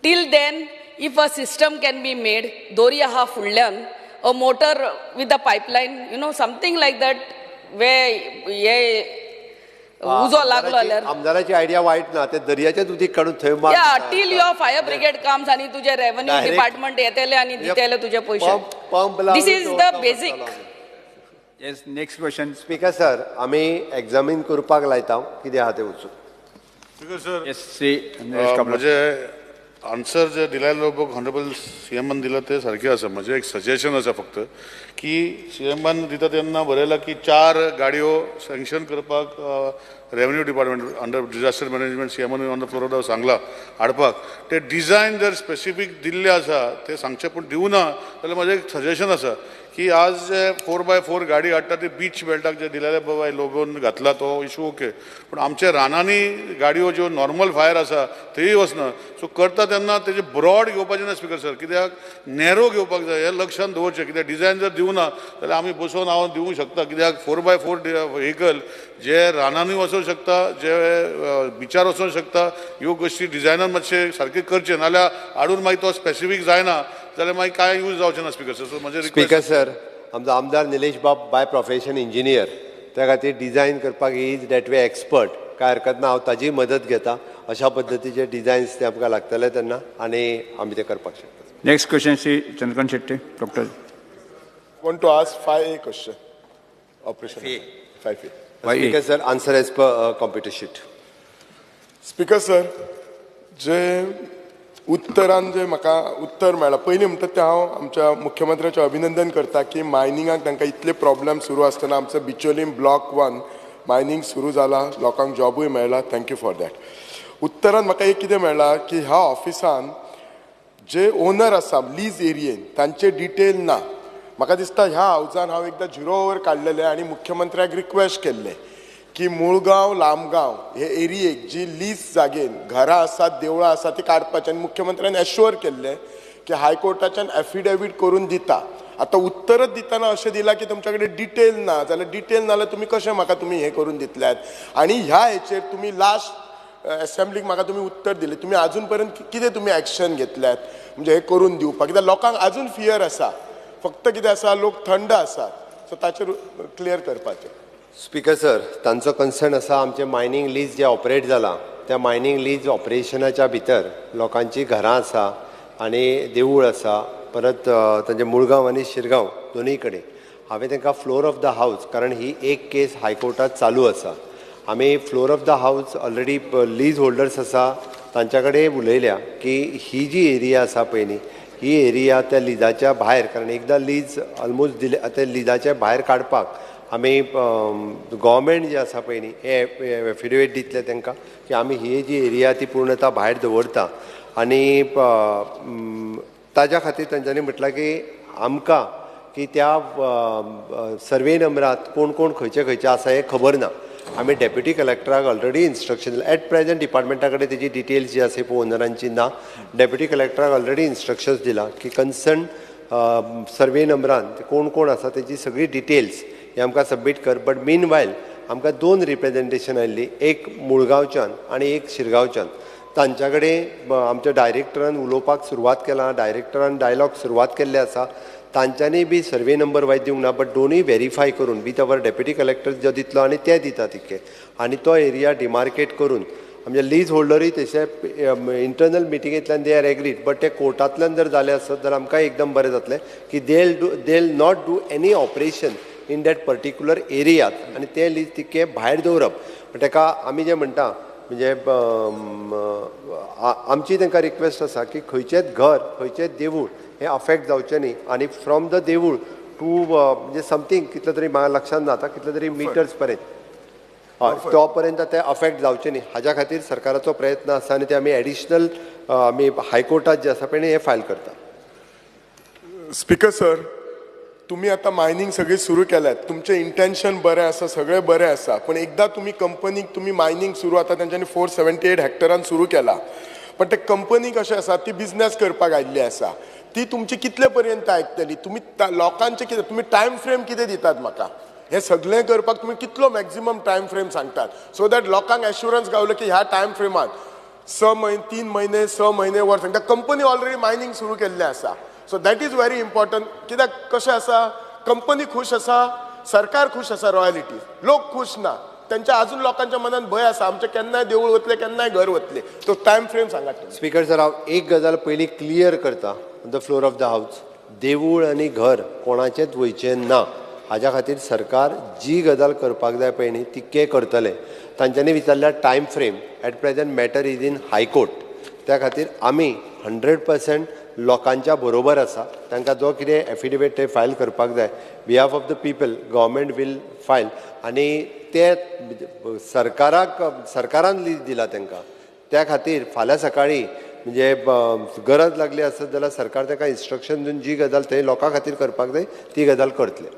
Till then if a system can be made, दोरी आहा फुडल्यान, a motor with a pipeline, you know something like that, way हे उजो लागलो जाल्यार. आमदाराची idea वायट ना, ते दर्याचेच उदीक काडून थंय मार. Till your fire brigade comes आनी तुजे रेव्हेन्यू डिपार्टमेंट येतले आनी दितले तुजे पयशे. This is the basic. Yes, next question. Speaker sir, आमी एग्जामीन करपाक लायता कितें आहा तें वचून. स्पीकर सर, येस श्री म्हजें आन्सर जे दिलाय लोबोक हॉनरेबल सीएमान दिला ते सारकें आसा. म्हजें एक सजेशन आसा फक्त की सीएमान दिता तेन्ना बरयलां की 4 गाडयो सँक्शन करपाक revenue department under disaster management सीएमान on the floor of the सांगलां हाडपाक. ते डिजायन जर स्पेसिफीक दिल्ले आसा ते सांगचें, पूण दिवना जाल्यार म्हजें एक सजेशन आसा की आज जे 4x4 गाडी हाडटा ती बीच बेल्टाक जे दिलेले बाबा लोबोन घातला तो इशू ओके, पूण आमच्या रानांनी गाडयो ज्यो नॉर्मल फायर आसा थंय वचना. सो करता तेन्ना तेजे ब्रॉड घेवपाचें ना स्पीकर सर, कित्याक नॅरो घेवपाक जाय हें लक्षांत दवरचें. कित्याक डिजायन जर दिवना जाल्यार आमी बसोवन हांव दिवंक शकता, कित्याक 4x4 vehicle जे रानांनी वचोंक शकता, जे बिचार वचोंक शकता, ह्यो गोश्टी डिजायनान मातशें सारकें करचें, नाल्यार हाडून मागीर तो स्पेसिफीक जायना जाल्यार मागीर कांय यूज जावचें ना स्पीकर सर. सो म्हजें स्पीकर सर, आमचो आमदार निलेश बाब बाय प्रोफेशन इंजिनियर, त्या खातीर डिजायन करपाक he is that way expert. कांय हरकत ना, हांव ताजी मदत घेता. अशा पद्दतीचे डिजायन्स ते आमकां लागतले तेन्ना आनी आमी ते करपाक शकता. Next question Shri Chandrakant Shetty, doctor. Want to ask 5A question. Operation 5A. Speaker sir, answer as per computer sheet. Speaker sir, जे उत्तरान जे म्हाका उत्तर मेळ्ळां, पयलीं म्हणटा तें हांव आमच्या मुख्यमंत्र्याचें अभिनंदन करता की मायनिंगाक तांकां इतले प्रॉब्लम सुरू आसतना आमचो बिचोलीम ब्लॉक 1 मायनींग सुरू जाला, लोकांक जॉबूय मेळ्ळा, thank you for that. उत्तरान म्हाका एक कितें मेळ्ळां की ह्या ऑफिसान जे ओनर आसा लीज एरियेन तांचे डिटेल ना. म्हाका दिसता ह्या हावजान हांव एकदां झिरो ओवर काडलेलें आनी मुख्यमंत्र्याक रिक्वेस्ट केल्लें की मुळगांव लामगांव हे एरियेक जी लीज जागेन घरां आसात, देवळां आसात ती काडपाचें, आनी मुख्यमंत्र्यान एश्योर केल्लें की हायकोर्टाच्यान एफिडेवीट करून दिता. आतां उत्तरच दितना अशें दिलां की तुमच्या कडेन डिटेल ना, जाल्यार डिटेल ना जाल्यार तुमी कशें म्हाका तुमी हें करून दितल्यात? आनी ह्या हेचेर तुमी लास्ट एसेंब्लीक म्हाका तुमी उत्तर दिलें, तुमी आजून पर्यंत कितें तुमी एक्शन घेतल्यात म्हणजे हें करून दिवपाक? कित्याक लोकांक आजून फियर आसा, फक्त कितें आसा लोक थंड आसात, सो ताचेर क्लियर करपाचें. स्पीकर सर, तांचो कन्सर्न आसा आमचें मायनींग लीज जें ऑपरेट जालां त्या मायनींग लीज ऑपरेशनाच्या भितर लोकांचीं घरां आसा आनी देवूळ आसा, परत तांचे मुळगांव आनी शिरगांव दोनूय कडेन. हांवें तांकां फ्लोर ऑफ the house, कारण ही एक केस हायकोर्टांत चालू आसा, आमी floor of the house already lease holders आसा तांच्या कडेन उलयल्या की ही जी एरिया आसा पळय न्ही, ही एरिया त्या लिजाच्या भायर, कारण एकदां लीज ऑलमोस्ट दिले, त्या लिजाच्या भायर काडपाक आमी गव्हर्मेंट जे आसा पळय न्ही हे एफिडेवीट दितले तांकां की आमी ही जी एरिया ती पूर्णता भायर दवरता आनी ताज्या खातीर तांच्यांनी म्हटलां की आमकां की त्या सर्वे नंबरात कोण कोण खंयचे खंयचे आसा हें खबर ना. आमी डेप्युटी कलेक्टराक ऑलरेडी इन्स्ट्रक्शन दिलां. एट प्रेजेंट डिपार्टमेंटा कडेन तेजी डिटेल्स जी आसा पळय ओनरांची ना. डेप्युटी कलेक्टराक ऑलरेडी इन्स्ट्रक्शन्स दिलां की कन्सर्न सर्वे नंबरान कोण कोण आसा तेजी सगळी डिटेल्स हे आमकां सबमीट कर. बट मीन वायल आमकां 2 रिप्रेजेंटेशन आयिल्ली, एक मुळगांवच्यान आनी एक शिरगांवच्यान. तांच्या कडेन आमच्या डायरेक्टरान उलोवपाक सुरवात केला, डायरेक्टरान डायलॉग सुरवात केल्ले आसा. तांच्यांनी बी सर्वे नंबर वायज दिवंक ना, बट दोनूय वेरीफाय करून विथ our deputy collector जो दितलो आनी ते दिता तितके आनी तो एरिया डिमार्केट करून आमचे लीज होल्डरूय तशे internal मिटिंगेंतल्यान they are agreed. But ते कोर्टांतल्यान जर जालें आसत जाल्यार आमकां एकदम बरें जातलें की they not do any operation in that particular area आनी ते लीज तितके भायर दवरप. ताका आमी जें म्हणटा म्हणजे आमची तांकां रिक्वेस्ट आसा की खंयचेंच घर खंयचेंच देवूळ हें अफेक्ट जावचें न्ही आनी फ्रॉम the देवूळ टू म्हणजे समथींग कितले तरी म्हाका लक्षांत ना आतां कितले तरी मिटर्स पर्यंत हय तो पर्यंत ते अफेक्ट जावचें न्ही हाज्या खातीर सरकाराचो प्रयत्न आसा आनी ते आमी एडिशनल आमी हायकोर्टात जे आसा पळय हें फायल करता. स्पीकर सर, तुमी आतां मायनींग सगळी सुरू केल्यात, तुमचें इंटेन्शन बरें आसा, सगळें बरें आसा, पूण एकदां तुमी कंपनीक तुमी मायनींग सुरू आतां तेंच्यांनी 478 हॅक्टरान सुरू केला, पण ते कंपनी कशें आसा ती बिजनेस करपाक आयिल्ली आसा, ती तुमची कितले पर्यंत आयकतली? तुमी लोकांचे कितें तुमी टायम फ्रेम कितें दितात म्हाका? हें सगळें करपाक तुमी कितलो मॅक्झिमम टायम फ्रेम सांगतात सो that लोकांक एश्युरन्स गावलो की ह्या टायम फ्रेमात 6 म्हयने 3 म्हयने 6 म्हयने वर्स सांगता. कंपनी ऑलरेडी मायनींग सुरू केल्लें आसा. So that is very important. कित्याक कशें आसा कंपनी खूश आसा, सरकार खूश आसा, रॉयलिटी लोक खूश ना, तेंच्या अजून लोकांच्या मनान भंय आसा आमचें केन्नाय देवूळ वतलें केन्नाय घर वतलें. तो टायम फ्रेम सांगात. स्पीकर सर, हांव एक गजाल पयलीं क्लियर करता on the floor of the house, देवूळ आनी घर कोणाचेंच वयचें ना. हाज्या खातीर सरकार जी गजाल करपाक जाय पळय न्ही तितकें करतलें. तांच्यांनी विचारल्यार time frame at present matter is in high court, त्या खातीर आमी 100% लोकांच्या बरोबर आसा. तांकां जो कितें एफिडेवीट ते फायल करपाक जाय behalf of the people government will file आनी ते सरकाराक सरकारान लीज दिला तांकां, त्या खातीर फाल्यां सकाळीं म्हणजे गरज लागली आसत जाल्यार सरकार तांकां इन्स्ट्रक्शन दिवन जी गजाल थंय लोकां खातीर करपाक जाय ती गजाल करतले.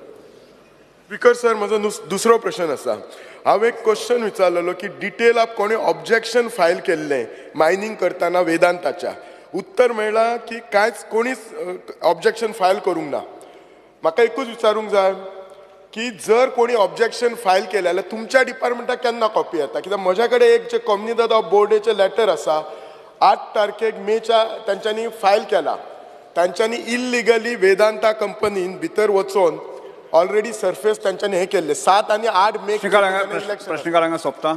स्पीकर सर, म्हजो दुसरो प्रश्न आसा. हांव एक क्वेश्चन विचारलेलो की डिटेल आप कोणी ऑब्जेक्शन फायल केल्लें मायनींग करतना वेदांताच्या, उत्तर मेळ्ळां की कांयच कोणीच ऑब्जेक्शन फायल करूंक ना. म्हाका एकूच विचारूंक जाय की जर कोणी ऑब्जेक्शन फायल केलें जाल्यार तुमच्या डिपार्टमेंटाक केन्ना कॉपी येता? कित्याक म्हज्या कडेन एक जे कोमनिदाद ऑफ बोर्डेचें लेटर आसा, 8 तारखेक मेच्या तांच्यांनी फायल केला. तांच्यांनी इल्लिगली वेदांता कंपनीन भितर वचोन ऑलरेडी सर्फेस तांच्यांनी हें केल्लें. 7 आनी 8 मे. प्रश्नकाळ हांगा सोंपता.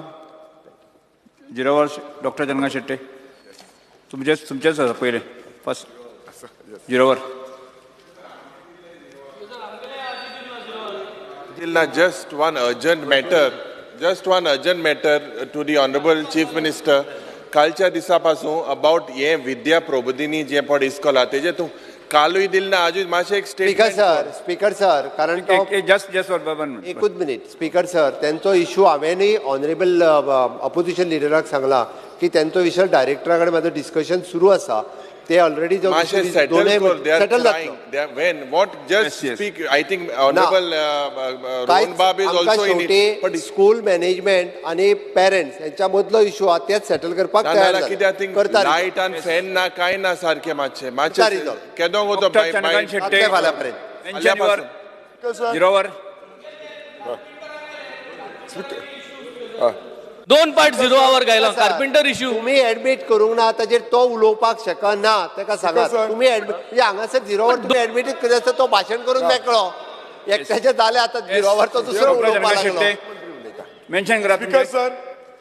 0 वर्स डॉक्टर चंद्रकांत शेट्टे, तुमचेच तुमचेच आसा पयलें फर्स्ट 0 वर. Just one urgent matter, just one urgent matter to the Honorable Chief Minister. कालच्या दिसा पासून अबाउट हे विद्या प्रबोधिनी जे पड इस्कॉल आहा तेजे तूं कालूय दिल ना आजूय मातशें एक स्पीकर सर, स्पीकर सर, कारण जस्ट जस्ट वन एकूच मिनीट. स्पीकर सर, तेंचो इशू हांवेंय ऑनरेबल ऑपोजिशन लिडराक सांगला की तेंचो विशय डायरेक्टरा कडेन म्हाजो डिस्कशन सुरू आसा. ते ऑलरेडी जो सेटल जातलो. When what just speak I think honourable Rohan Bab is also in it. But school management आनी पेरेंट्स यांच्या मदलो इशू आहा तेच सेटल करपाक तयार जाले. कित्याक थिंग लायट आनी फॅन ना कांय ना सारकें मातशें मातशें केदो वतो फाल्यां पर्यंत. 0 वर 2 पार्ट 0 our गायला कार्पेंटर इश्यू तुम्ही ऍडमिट करूंक ना ताजेर तो उलोवपाक शकना ताका सांगा. तुम्ही ऍडमिट म्हणजे हांगासर 0 वर तुम्ही ऍडमिट करीत आसता तो भाशण करून मेकळो एकट्याचे जालें आतां 0 वर तो दुसरो उलोवपाक लागलो. मेन्शन करा speaker sir.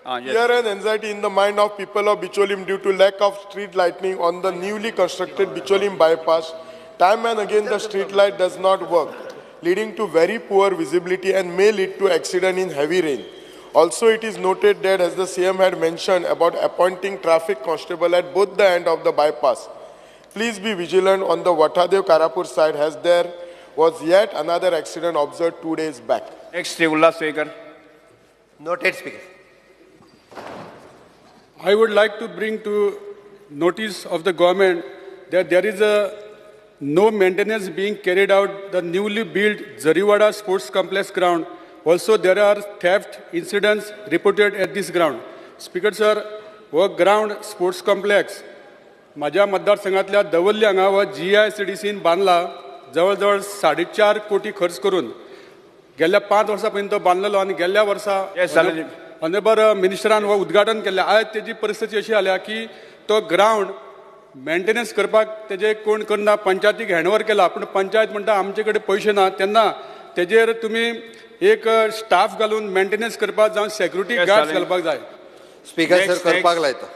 Fear and anxiety in the mind of people of Bicholim due to lack of street lighting on the newly constructed Bicholim bypass. Time and again the street light does not work, leading to very poor visibility and may lead to accident in heavy rain. Also, it is noted that as the CM had mentioned about appointing traffic constable at both the end of the bypass, please be vigilant on the Vathadev Karapur side as there was yet another accident observed 2 days back. Next, Shri Ulhas Tuyenkar. Noted, Speaker. I would like to bring to notice of the government that there is a no maintenance being carried out the newly built Jariwada Sports Complex ground. Also, there are theft incidents reported at this ground. Speaker sir, हो ground sports complex माझ्या मतदारसंघातल्या दवर्ली हांगा हो GICDCन बांदला जवळ जवळ 4.5 कोटी खर्च करून गेल्या 5 वर्सां पयलीं तो बांदलेलो आनी गेल्ल्या वर्सा ऑनरेबल मिनिस्टरान हो उद्घाटन केल्लें. आयज तेजी परिस्थिती अशी जाल्या की तो ग्रावंड मेंटेनन्स करपाक तेजे कोण करना. पंचायतीक हँडओवर केला पूण पंचायत म्हणटा आमचे कडेन पयशे ना. तेन्ना तेजेर तुमी एक स्टाफ घालून मेंटेनन्स करपाक जावं सेक्युरिटी गार्ड्स घालपाक जाय. स्पीकर सर करपाक लायता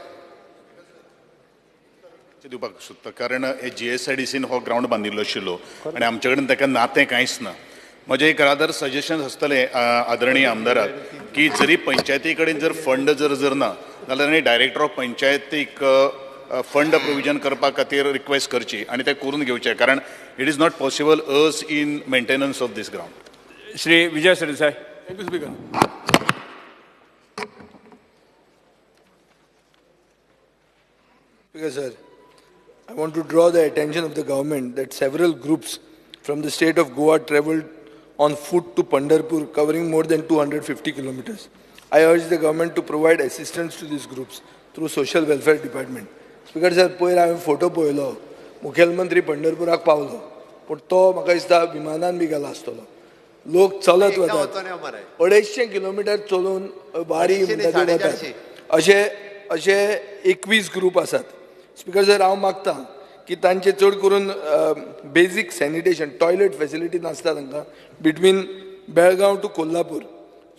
दिवपाक सोदता, कारण हे GSIDCन हो ग्रावंड बांदिल्लो आशिल्लो आनी आमचे कडेन ताका नातें कांयच ना. म्हजें एक रादर सजेशन आसतलें आदरणीय आमदाराक की जरी पंचायती कडेन जर फंड जर जर ना जाल्यार आनी डायरेक्टर ऑफ पंचायतीक फंड प्रोविजन करपा खातीर रिक्वेस्ट करची आनी तें करून घेवचें, कारण it is not possible us in maintenance of this ground. Shri Vijay Sardesai. Thank you speaker. Speaker sir, I want to draw the attention of the government that several groups from the state of Goa travelled on foot to Pandharpur, covering more than 250 kilometers. I urge the government to provide assistance to these groups through Social Welfare Department. Speaker sir, पयर हांवें photo पळयलो, मुखेलमंत्री पंढरपुराक पावलो, पूण तो म्हाका दिसता विमानान बी गेला आसतलो. लोक चलत वतात, 250 किलोमिटर चलून वारी म्हणटा ते वतात. अशे अशे 21 ग्रूप आसात. स्पीकर सर, हांव मागता की तांचे चड करून बेजीक सॅनिटेशन टॉयलेट फॅसिलिटी नासता तांकां between Belgaum to Kolhapur.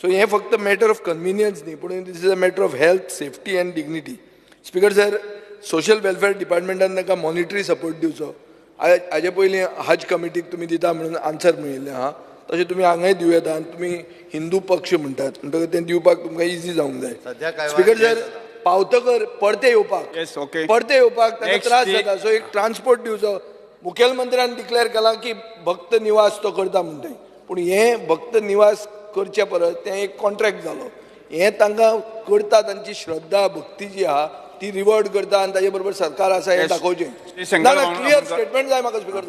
So हें फक्त मॅटर ऑफ कन्विनियन्स न्ही, पूण this is a matter of health, safety and dignity. Speaker sir, social welfare डिपार्टमेंटान तांकां मॉनिटरी सपोर्ट दिवचो. हाजे पयलीं हज कमिटीक तुमी दिता म्हणून आन्सर मेळिल्लें आहा, तशें तुमी हांगाय दिवं येता. आनी तुमी हिंदू पक्ष म्हणटात म्हणटकच तें दिवपाक तुमकां इजी जावंक जाय. स्पीकर सर, पावतकर परते येवपाक परते येवपाक तांकां त्रास जाता, सो एक ट्रान्सपोर्ट दिवचो. मुखेलमंत्र्यान डिक्लेअर केलां की भक्त निवास तो करता म्हणटा, पूण हें भक्त निवास करचे परस तें एक कॉन्ट्रॅक्ट जालो. हें तांकां करता, तांची श्रद्धा भक्ती जी आहा ती रिवॉर्ड करता आनी ताजे बरोबर सरकार आसा हें दाखोवचें. ना ना, क्लियर स्टेटमेंट जाय म्हाका स्पीकर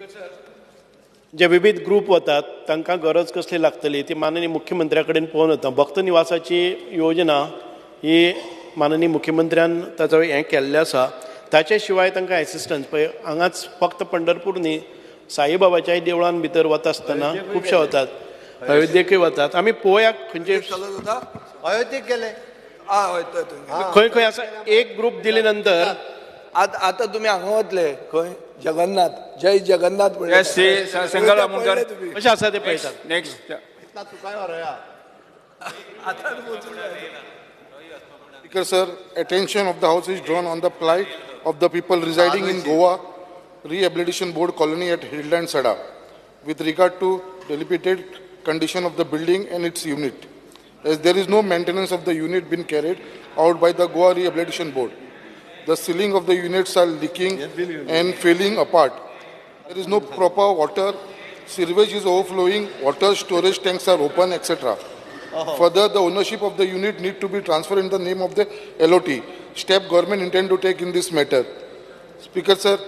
सर. जे विविध ग्रूप वतात तांकां गरज कसली लागतली ती माननीय मुख्यमंत्र्या कडेन पळोवन वता. भक्त निवासाची योजना ही माननीय मुख्यमंत्र्यान ताचो हें केल्लें आसा. ताचे शिवाय तांकां एसिस्टन्स पळय हांगाच फक्त पंढरपूर न्ही, साईबाबाच्याय देवळान भितर वता आसतना खुबशे वतात, अयोध्येकूय वतात. आमी पळोवया खंयचे अयोध्येक गेले खंय खंय आसा. एक ग्रूप दिले नंतर आतां तुमी हांगा वतले खंय, जगन्नाथ, जय जगन्नाथ कशें आसा तें पळयतात. Next Speaker sir, attention of the house is drawn on the plight of the people residing in Goa Rehabilitation Board colony at Hillland Sada with regard to dilapidated condition of the building and its unit, as there is no maintenance of the unit been carried out by the Goa Rehabilitation Board. The ceiling of the units are leaking and falling apart. There is no proper water, sewage is overflowing, water storage tanks are open, etc. Further, the ownership of the unit need to be transferred in the name of the LOT. Step government intend to take in this matter. Speaker sir,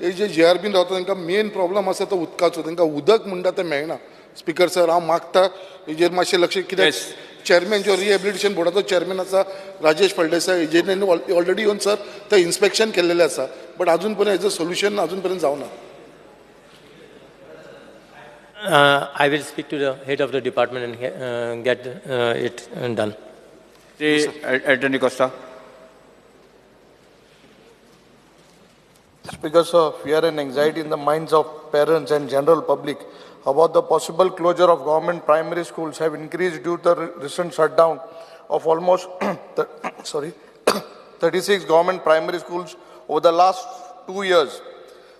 हे जे GRB रावता तांकां main problem आसा तो उदकाचो. तांकां उदक म्हणटा तें मेळना. स्पीकर सर, हांव मागता हेजेर मातशें लक्ष, कित्याक चेअरमॅन जो रिहेबिलिटेशन बोर्डाचो चेअरमॅन आसा राजेश फळदेसाय, हेजेर ऑलरेडी येवन सर ते इन्स्पेक्शन केल्लेलें आसा, बट अजून पर्यंत हेजो सोल्युशन अजून पर्यंत जावना. I will speak to the head of the department and get it done. Shri Anthony Costa. Speaker sir, fear and anxiety in the minds of parents and general public about the possible closure of government primary schools have increased due to the recent shutdown of almost 36 government primary schools over the last 2 years.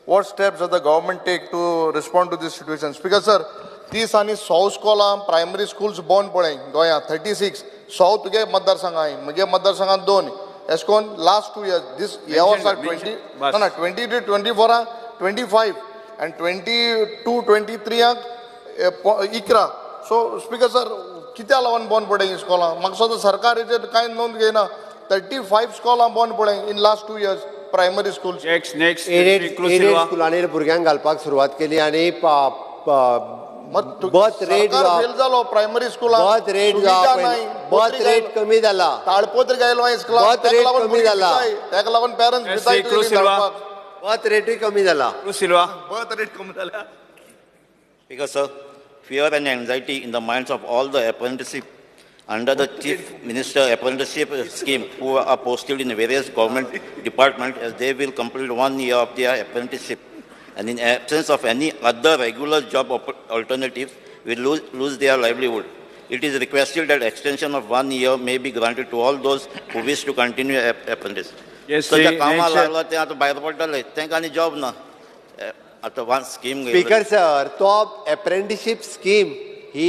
What steps does the government take to respond to this situation? Speaker sir, 30 आनी 100 स्कॉलां primary schools बंद पडले गोंयांत. 36 100 तुगे मतदारसंघांनी, म्हगे मतदारसंघांत 2. एशकोन last 2 years दीस ह्या वर्सा 20 ना 20 to 24 25 आनी 22-23 11. सो स्पीकर सर, कित्याक लागून बंद पडलें ही इस्कॉलां? म्हाका दिसता सरकार हेचेर कांय नोंद घेयना. 35 इस्कॉलां बंद पडलें in last 2 years primary school. Next aided स्कुलांनी भुरग्यांक घालपाक सुरवात केली आनी बर्थ रेट फेल जालो प्रायमरी स्कुलां, बर्थ रेट बर्थ रेट कमी जाला, ताळपत्र गायलो इस्कॉलां, बर्थ रेट कमी जाला, ताका लागून पेरंट्स बर्थ रेटूय कमी जाला. बर्थ रेट कमी जाला. Speaker sir, fear and anxiety in the minds of all the apprenticeship under the Chief Minister Apprenticeship Scheme who are posted in various government departments as they will complete 1 year of their apprenticeship and in absence of any other regular job alternatives will lose their livelihood. It is requested that extension of 1 year may be granted to all those who wish to continue apprentice. Yes, so ज्या कामाक लागला ते आतां भायर पडटले, तांकां आनी job ना. आतां वन स्कीम. स्पीकर सर, तो अप्रेंटिसशीप स्कीम ही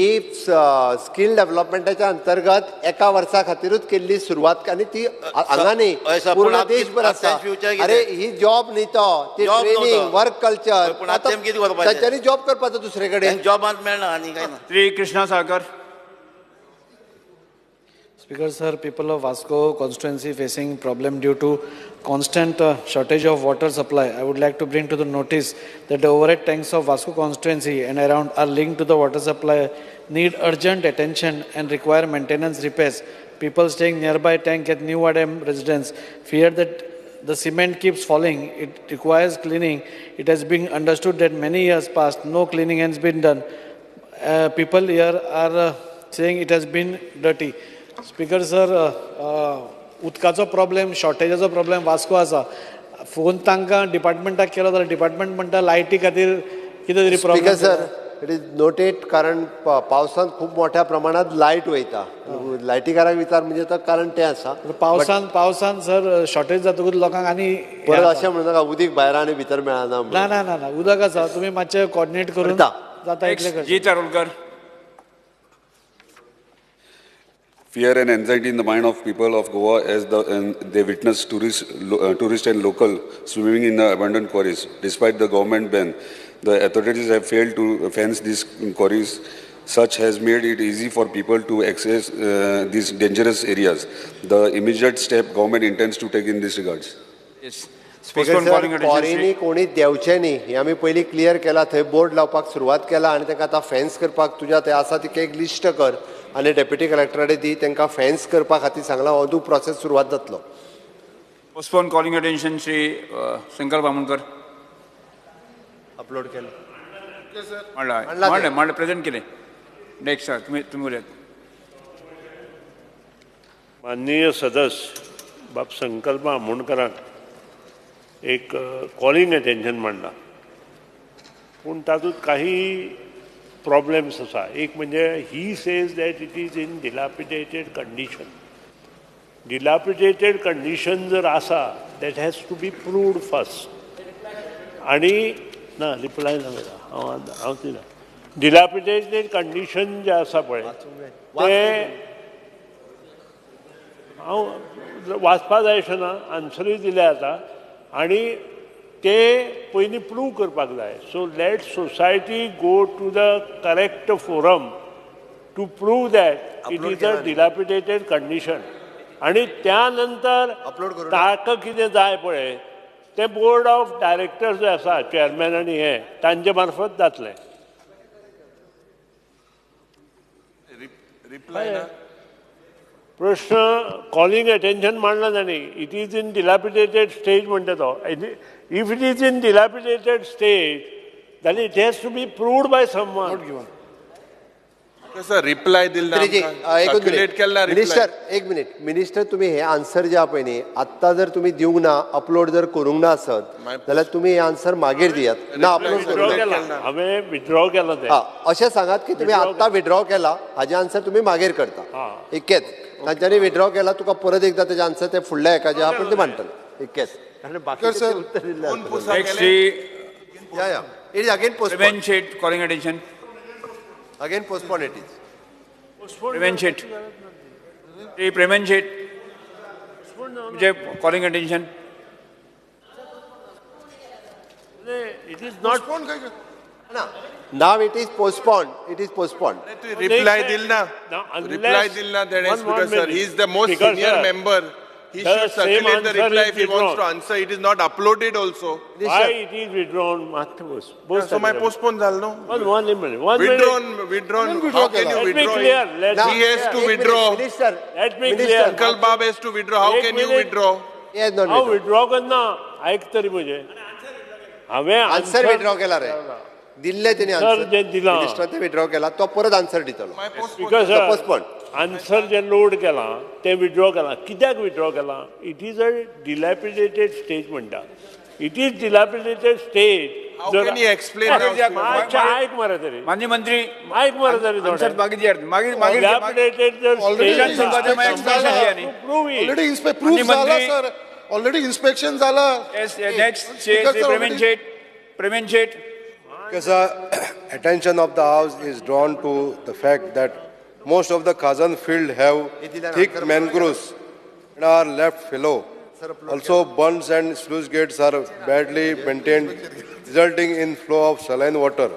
स्किल डेव्हलपमेंटाच्या अंतर्गत एका वर्सा खातीरूच केल्ली सुरवात आनी ती हांगा न्ही, पूर्ण देशभर आसा. अरे ही जॉब न्ही तो, ती ट्रेनिंग, वर्क कल्चर, तांच्यांनी जॉब करपाचो दुसरे कडेन जॉबांत मेळना आनी काय ना. Shri Krishna Salkar. Speaker sir, people of Vasco constituency facing problem due to constant shortage of water supply. I would like to bring to the notice that the overhead tanks of Vasco constituency and around are linked to the water supply, need urgent attention and require maintenance repairs. People staying nearby tank at New Adam residence fear that the cement keeps falling. It requires cleaning. It has been understood that many years past, no cleaning has been done. People here are saying it has been dirty. Speaker sir, उदकाचो problem, शॉर्टेजाचो problem Vasco आसा. Phone तांकां डिपार्टमेंटाक केलो जाल्यार department म्हणटा लायटी खातीर कितें तरी problem. Speaker sir, it is noted, कारण पावसांत खूब मोठ्या प्रमाणात लायट वयता. लायटीकाराक विचार म्हणजे तो कारण तें आसा. पावसान पावसान सर शॉर्टेज जातकूच लोकांक आनी परत अशें म्हणू नाका उदीक भायर आनी भितर मेळना. ना ना ना ना, उदक आसा, तुमी मातशें कोऑर्डिनेट करून जाता इतलें. जी चारोलकर. Fear and anxiety in the mind of people of Goa as they witness tourist and local swimming in the abandoned quarries. Despite the government ban, the authorities have failed to fence these quarries. Such has made it easy for people to access these dangerous areas. The immediate step government intends to take in this regards. Yes. Speaker sir, क्वॉरींनी कोणी देंवचें न्ही हें आमी पयलीं clear केलां. थंय board लावपाक सुरवात केला आनी तांकां आतां फेन्स करपाक तुज्या थंय आसा ती एक लिस्ट कर आनी डेप्युटी कलेक्टरा कडेन दी, तांकां फेन्स करपा खातीर सांगलां. अंदू प्रोसेस सुरवात जातलो. Postpone calling attention Shri Sankalp Amonkar. Upload केलें, मांडलें मांडलें, प्रेझेंट केलें. नेक्स्ट सर, तुमी तुमी उलयात. माननीय सदस्य बाब संकल्प आमोणकरान एक कॉलिंग अटेन्शन मांडला, पूण तातूंत काही प्रॉब्लेम्स आसा. एक म्हणजे he says that it is in dilapidated condition. Dilapidated condition जर आसा that has to be proved first. आनी ना रिप्लाय ना मेळटा, हांव हांव दिना. डिलापिडेटेड कंडिशन जें आसा पळय तें हांव वाचपा जाय अशें ना, आन्सरूय दिल्या आतां. आनी ते पयलीं प्रूव करपाक जाय. So let society go to the correct forum to prove that it is a dilapidated condition. आनी त्या नंतर ताका कितें जाय पळय तें बोर्ड ऑफ डायरेक्टर्स जे आसा, चेअरमॅन आनी हे तांचे मार्फत जातलें. प्रश्न कॉलिंग अटेन्शन मांडला तांणी, it is in dilapidated stage म्हणटा तो. If it is in dilapidated stage जाल्यार it has to be proved by someone. Sir reply दिला मिनिस्टर, एक मिनिट मिनिस्टर, तुम्ही हे आन्सर जे पळय न्ही आत्तां जर तुमी दिवंक ना, अपलोड जर करूंक ना आसत जाल्यार तुमी हे आन्सर मागीर दियात. ना अपलोड करूंक ना, हांवें विथड्रॉ केला तें. अशें सांगात की तुमी आत्तां विथड्रॉ केला, हाजें आन्सर तुमी मागीर करता. इतकेंच तांच्यांनी विथड्रॉ केला, तुका परत एकदां तेजें आन्सर ते फुडल्या हेका जे आहा पळय ते मांडटले. इतकेंच, कारण बाकीचें उत्तर दिल्लें. या it is again postpone. Calling attention. Again postpone it is. Preman Shet. Shri Preman Shet. Calling attention. It is not. Now it is postponed. It is postponed. Reply दिल ना. Reply दिल ना तेणे, Speaker sir. He is the most senior member. He should circulate the reply if he wants to answer. It is not uploaded also. Why it is withdrawn? So my postpone झालं no? One minute. Withdrawn, withdrawn. How can you withdraw? He has to withdraw. Minister, let me clear. Uncle Bab has to withdraw. How can you withdraw? हांव withdraw करना. आयक तरी म्हजें. हांवें answer withdraw केला रे. दिल्ले तेणी आन्सर मिनिस्टर ते विथड्रॉ केला, तो परत आन्सर दितलो. स्पीकर आन्सर जे लोड केला ते विथड्रॉ केला. कित्याक विथड्रॉ केला? It is a dilapidated stage म्हणटा. It is dilapidated stage. आयक मरे तरी माननीय मंत्री, आयक मरे तरी ऑलरेडी इन्स्पेक्शन जाला. Next Premendra Shet. Sir, attention of the house is drawn to the fact that most of the Khazan field have thick mangroves and are left fallow. Also, bunds and sluice gates are badly maintained, resulting in flow of saline water.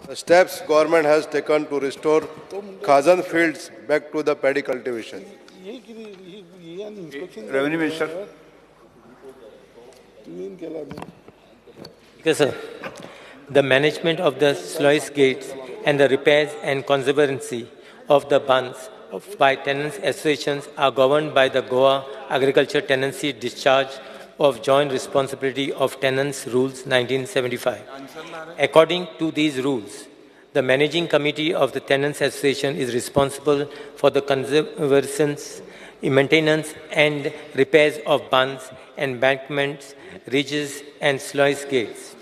The steps government has taken to restore Khazan fields back to the paddy cultivation. Revenue Minister. Yes, sir. The management of the sluice gates and the repairs and conservancy of the bunds by tenants associations are governed by the Goa Agriculture Tenancy Discharge of Joint Responsibility of Tenants Rules 1975. According to these rules, the managing committee of the Tenants Association is responsible for the conservation, maintenance and repairs of bunds, embankments, ridges and sluice gates.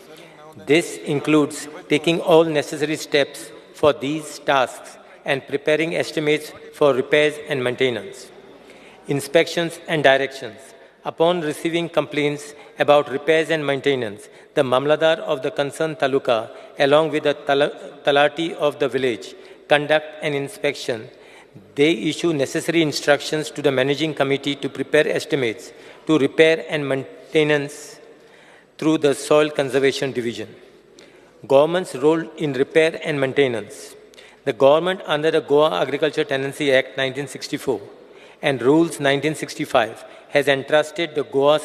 This includes taking all necessary steps for these tasks and preparing estimates for repairs and maintenance. Inspections and directions. Upon receiving complaints about repairs and maintenance, the Mamladar of the concerned taluka, along with the talati of the village, conduct an inspection. They issue necessary instructions to the managing committee to prepare estimates to repair and maintenance through the Soil Conservation Division. Government's role in repair and maintenance. The government under the Goa Agriculture Tenancy Act 1964 and Rules 1965 has entrusted the Goa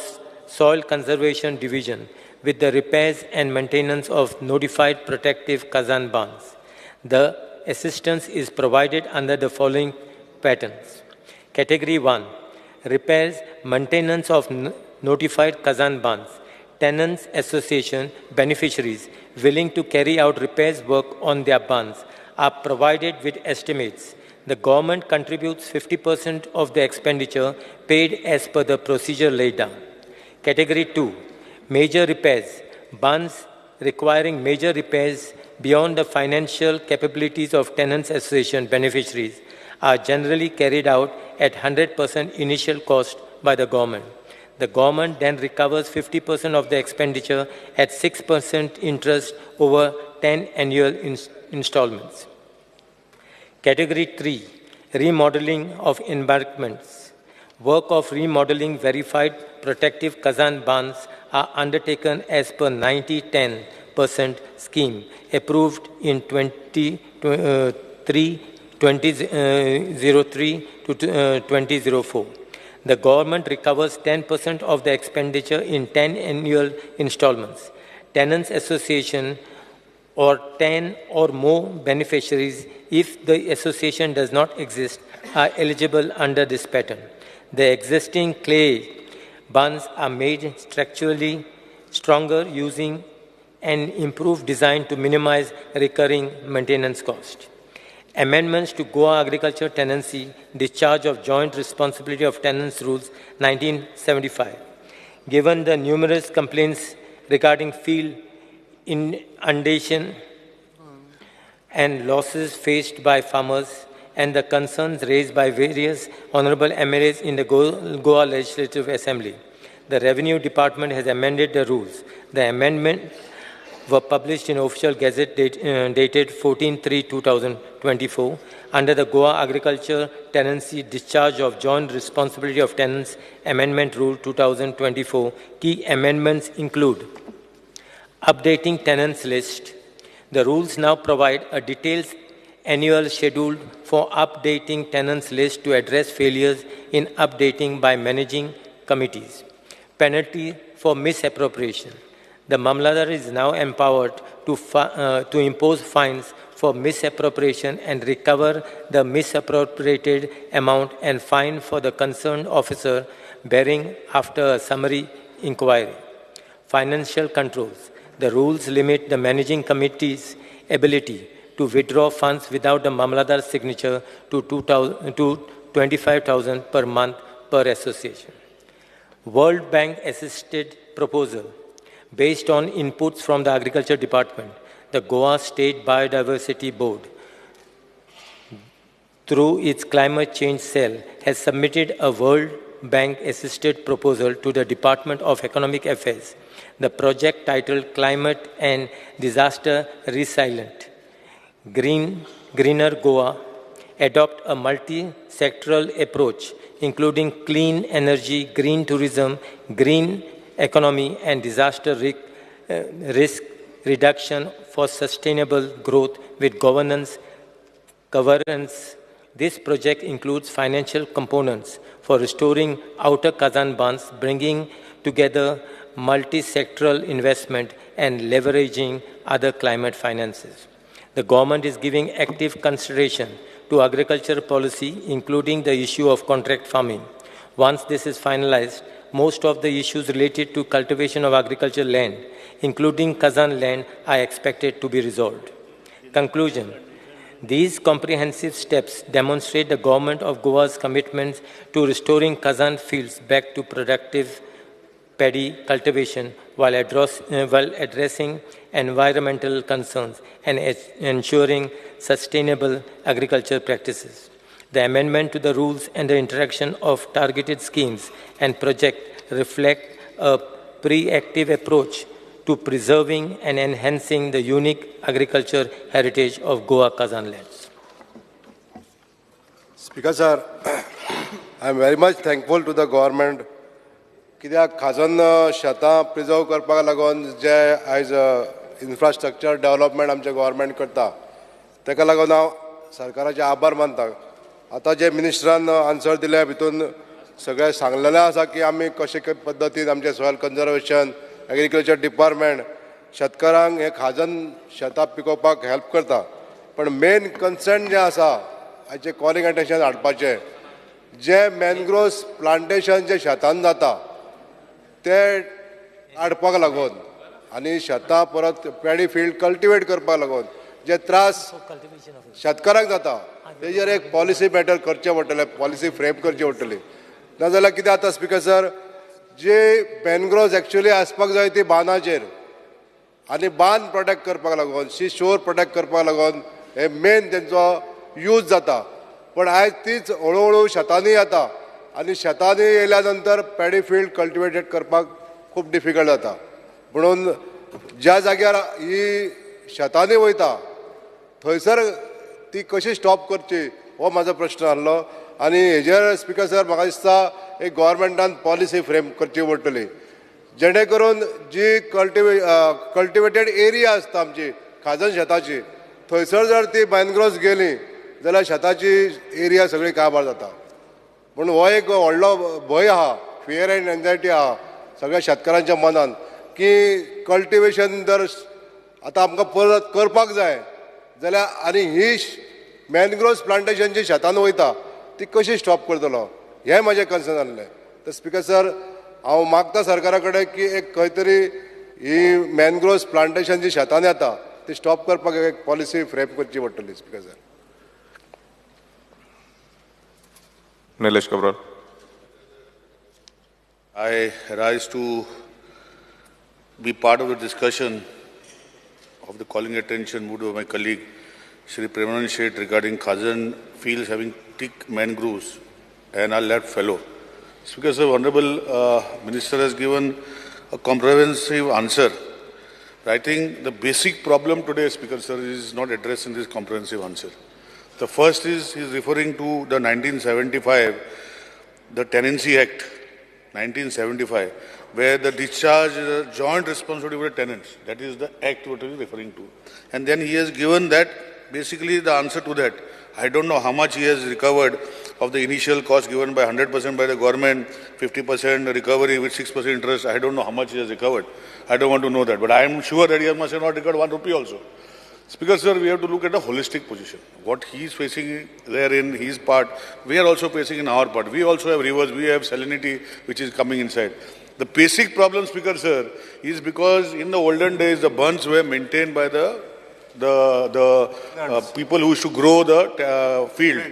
Soil Conservation Division with the repairs and maintenance of notified protective Khazan bunds. The assistance is provided under the following patterns. Category 1, repairs, maintenance of notified Khazan bunds. Tenants Association beneficiaries willing to carry out repairs work on their bunds are provided with estimates. The government contributes 50% of the expenditure paid as per the procedure laid down. Category 2, major repairs. Bunds requiring major repairs beyond the financial capabilities of Tenants Association beneficiaries are generally carried out at 100% initial cost by the government. The government then recovers 50% of the expenditure at 6% interest over 10 annual installments. Category 3, remodeling of embankments. Work of remodeling verified protective Khazan bunds are undertaken as per 90-10% scheme approved in 2003 to 2004. The government recovers 10% of the expenditure in 10 annual installments. Tenants Association or 10 or more beneficiaries, if the association does not exist, are eligible under this pattern. The existing clay bunds are made structurally stronger using an improved design to minimize recurring maintenance cost. Amendments to Goa Agriculture Tenancy Discharge of Joint Responsibility of Tenants Rules 1975. Given the numerous complaints regarding field inundation and losses faced by farmers and the concerns raised by various honorable MLAs in the Goa Legislative Assembly, the Revenue Department has amended the rules. The amendment were published in official gazette dated 14/3/2024 under the Goa Agriculture Tenancy Discharge of Joint Responsibility of Tenants Amendment Rule 2024. Key amendments include Updating tenants list. The rules now provide a detailed annual schedule for updating tenants list to address failures in updating by managing committees. Penalty for misappropriation. The Mamlatdar is now empowered to impose fines for misappropriation and recover the misappropriated amount and fine for the concerned officer bearing after a summary inquiry. Financial controls. The rules limit the managing committee's ability to withdraw funds without the Mamlatdar's signature to 25,000 per month per association. World Bank assisted proposal. Based on inputs from the Agriculture Department, the Goa State Biodiversity Board, through its Climate Change Cell, has submitted a World Bank assisted proposal to the Department of Economic Affairs. The project titled Climate and Disaster Resilient, Greener Goa, adopt a multi-sectoral approach, including clean energy, green tourism, green economy, and disaster risk reduction for sustainable growth with governance. This project includes financial components for restoring outer Khazan bunds, bringing together multi-sectoral investment and leveraging other climate finances. The government is giving active consideration to agriculture policy, including the issue of contract farming. Once this is finalized, most of the issues related to cultivation of agricultural land, including Khazan land, are expected to be resolved. Conclusion. These comprehensive steps demonstrate the government of Goa's commitment to restoring Khazan fields back to productive paddy cultivation while addressing environmental concerns and ensuring sustainable agriculture practices. The amendment to the rules and the introduction of targeted schemes and projects reflect a proactive approach to preserving and enhancing the unique agriculture heritage of Goa Khazan lands. Speaker sir, I am very much thankful to the government कित्याक खाजन शेतां preserve करपाक लागून जे आयज infrastructure development आमचें government करता ताका लागून हांव सरकाराचे आभार मानता. आतां जे मिनिस्टरान आन्सर दिल्या भितून सगळें सांगलेलें आसा की आमी कशे पद्दतीन आमचें सॉयल कन्जर्वेशन एग्रीकल्चर डिपार्टमेंट शेतकारांक हे खाजन शेतां पिकोवपाक हेल्प करता. पण मेन कन्सर्न जें आसा हाचें कॉलिंग अटेन्शन हाडपाचें जे मॅनग्रोव्स प्लांटेशन जे शेतान जाता ते हाडपाक लागून आनी शेतां परत पॅडी फिल्ड कल्टिवेट करपाक लागून जे त्रास शेतकारांक जाता तेजेर एक पॉलिसी मॅटर करचें पडटलें, पॉलिसी फ्रेम करची पडटली. नाजाल्यार कितें जाता स्पीकर सर, जे मॅनग्रोव्स एक्चुअली आसपाक जाय ती बांदाचेर आनी बांद प्रोटेक्ट करपाक लागून सी शोर प्रोटेक्ट करपाक लागून हे मेन तेंचो यूज जाता. पण आयज तीच हळू हळू शेतांनी येता आनी शेतांनी येयल्या नंतर पॅडी फिल्ड कल्टिवेटेड करपाक खूब डिफिकल्ट जाता. म्हणून ज्या जाग्यार ही शेतांनी वयता थंयसर ती कशी स्टॉप करची हो म्हाजो प्रश्न आसलो. आनी हेजेर स्पीकर सर म्हाका दिसता एक गव्हर्मेंटान पॉलिसी फ्रेम करची पडटली जेणे करून जी कल्टिवेटेड एरिया आसता आमची खाजन शेताची थंयसर जर ती मॅनग्रोव्स गेली जाल्यार शेताची एरिया सगळी काबार जाता. पूण हो एक व्हडलो भंय आहा, फियर एंड एन्जायटी आहा सगळ्या शेतकारांच्या मनान की कल्टिवेशन जर आतां आमकां परत करपाक जाय जाल्यार आनी ही मॅनग्रोव्स प्लांटेशन जी शेतान वयता ती कशी स्टॉप करतलो हें म्हाजें कन्सर्न आसलें. तर स्पीकर सर हांव मागता सरकारा कडेन की एक खंय तरी ही मॅनग्रोव्स प्लांटेशन जी शेतान येता ती स्टॉप करपाक एक पॉलिसी फ्रेम करची पडटली. Speaker sir. Nilesh Cabral. I rise to be part of the discussion of the calling attention moved by my colleague Shri Premanand Shet regarding Khazan fields having thick mangroves and our left fellow. Speaker sir, Honorable Minister has given a comprehensive answer. I think the basic problem today, Speaker sir, is not addressed in this comprehensive answer. The first is he is referring to the 1975, the Tenancy Act. 1975, where the discharge is a joint responsibility for the tenants. That is the act what he is referring to. And then he has given that, basically the answer to that. I don't know how much he has recovered of the initial cost given by 100% by the government, 50% recovery with 6% interest. I don't know how much he has recovered. I don't want to know that. But I am sure that he must have not recovered 1 rupee also. Speaker sir, we have to look at the holistic position. What he is facing there in his part, we are also facing in our part. We also have rivers, we have salinity which is coming inside. The basic problem, Speaker sir, is because in the olden days, the bunds were maintained by the people who used to grow the field.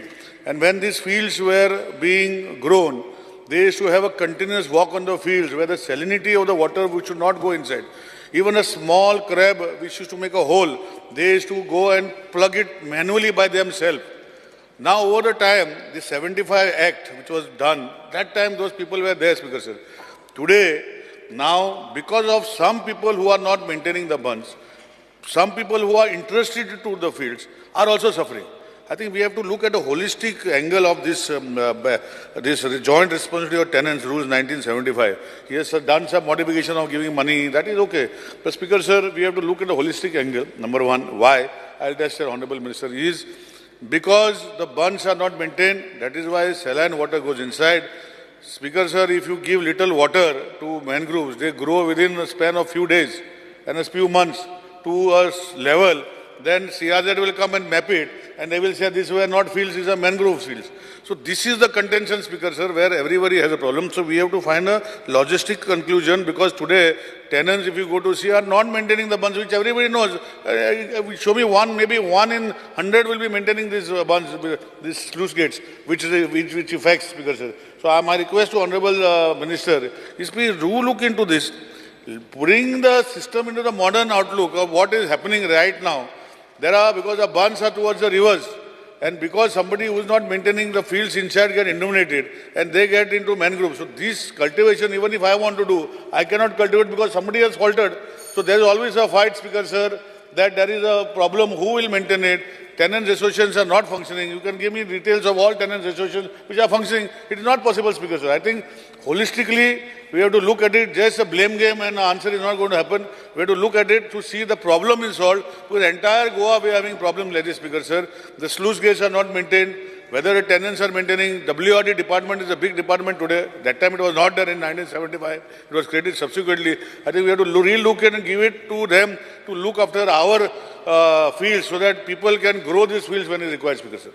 And when these fields were being grown, they used to have a continuous walk on the fields where the salinity of the water which should not go inside. Even a small crab which used to make a hole, they used to go and plug it manually by themselves. Now over the time, the 75 Act which was done, that time those people were there, Speaker sir. Today, now because of some people who are not maintaining the bunds, some people who are interested to the fields are also suffering. I think we have to look at a holistic angle of this, this joint responsibility of tenants rules 1975. He has done some modification of giving money, that is okay. But Speaker sir, we have to look at the holistic angle. Number one, why? I'll test the Honorable Minister is because the bunds are not maintained, that is why saline water goes inside. Speaker sir, if you give little water to mangroves, they grow within a span of few days and a few months to a level. Then CRZ will come and map it and they will say these were not fields, these are mangrove fields. So this is the contention, Speaker sir, where everybody has a problem. So we have to find a logistic conclusion because today tenants, if you go to see, are not maintaining the bunds, which everybody knows. Show me one, maybe 1 in 100 will be maintaining these bunds, these sluice gates, which affects, Speaker sir. So my request to Honorable Minister is please do look into this. Bring the system into the modern outlook of what is happening right now. There are, because the bunds are towards the rivers, and because somebody who is not maintaining the fields inside get illuminated, and they get into mangroves. So this cultivation, even if I want to do, I cannot cultivate because somebody has faltered. So there is always a fight, Speaker sir, that there is a problem, who will maintain it? Tenants associations are not functioning. You can give me details of all tenants associations which are functioning. It is not possible, Speaker sir. I think holistically, we have to look at it. Just a blame game and answer is not going to happen. We have to look at it to see the problem is solved. Because entire Goa, we are having problem, ladies, Speaker sir. The sluice gates are not maintained. Whether the tenants are maintaining, WRD department is a big department today. That time it was not there in 1975. It was created subsequently. I think we have to relook and give it to them to look after our fields so that people can grow these fields when it required, Speaker sir.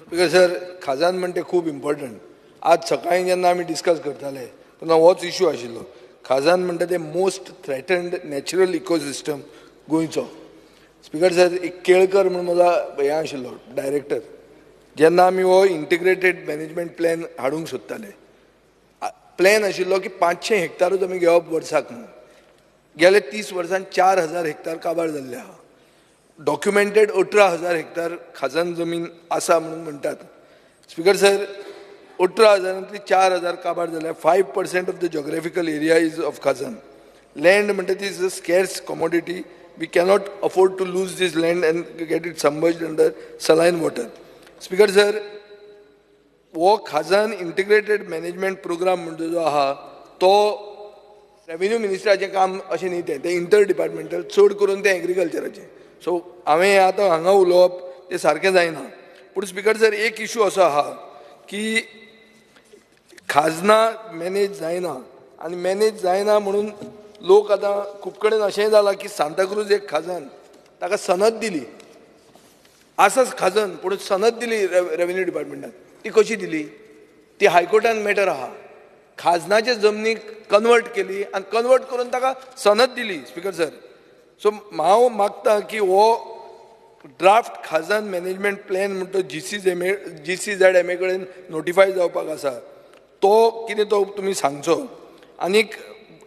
Speaker sir, खाजन म्हणटे खूब important. आज सकाळी जेन्ना आमी discuss करताले तेन्ना होच issue आशिल्लो. खाजन म्हणटा ते मोस्ट थ्रेटन्ड नॅचरल इकोसिस्टम गोंयचो. स्पीकर सर, एक केळकर म्हणून म्हजो हें आशिल्लो डायरेक्टर, जेन्ना आमी हो इंटिग्रेटेड मॅनेजमेंट प्लॅन हाडूंक सोदताले, प्लॅन आशिल्लो की 500 हेक्टारूच आमी घेवप वर्साक म्हणून. गेले 30 वर्सांत 4000 हेक्टार काबार जाल्ले आहा. डॉक्युमेंटेड 18,000 हेक्टार खाजन जमीन आसा म्हणून म्हणटात. स्पीकर सर, 18,000 4,000 काबार जाल्या. 5% of the geographical area is of khazan land. म्हणटा ती is a scarce commodity. We cannot afford to lose this land and get it submerged under saline water. Speaker sir, हो खाजन इंटिग्रेटेड मॅनेजमेंट प्रोग्राम म्हणतो जो आहा तो revenue मिनिस्टराचें काम अशें न्ही, तें इंटर डिपार्टमेंटल, चड करून तें एग्रीकल्चराचें. सो हांवें आतां हांगा उलोवप तें सारकें जायना. पूण स्पीकर सर, एक इशू असो आहा की खाजना मॅनेज जायना आनी मॅनेज जायना म्हणून लोक आतां खूब कडेन अशेंय जालां की सांताक्रूज एक खाजन, ताका सनद दिली, आसाच खाजन पूण सनद दिली रेवेन्यू डिपार्टमेंटान. ती कशी दिली? ती हायकोर्टान मॅटर आहा. खाजनाचे जमनीक कन्वर्ट केली आनी कन्वर्ट करून ताका सनद दिली. स्पीकर सर, सो हांव मागता की हो ड्राफ्ट खाजन मॅनेजमेंट प्लॅन म्हणटा GCZMA कडेन नोटिफाय जावपाक आसा, तो कितें तो तुमी सांगचो. आनीक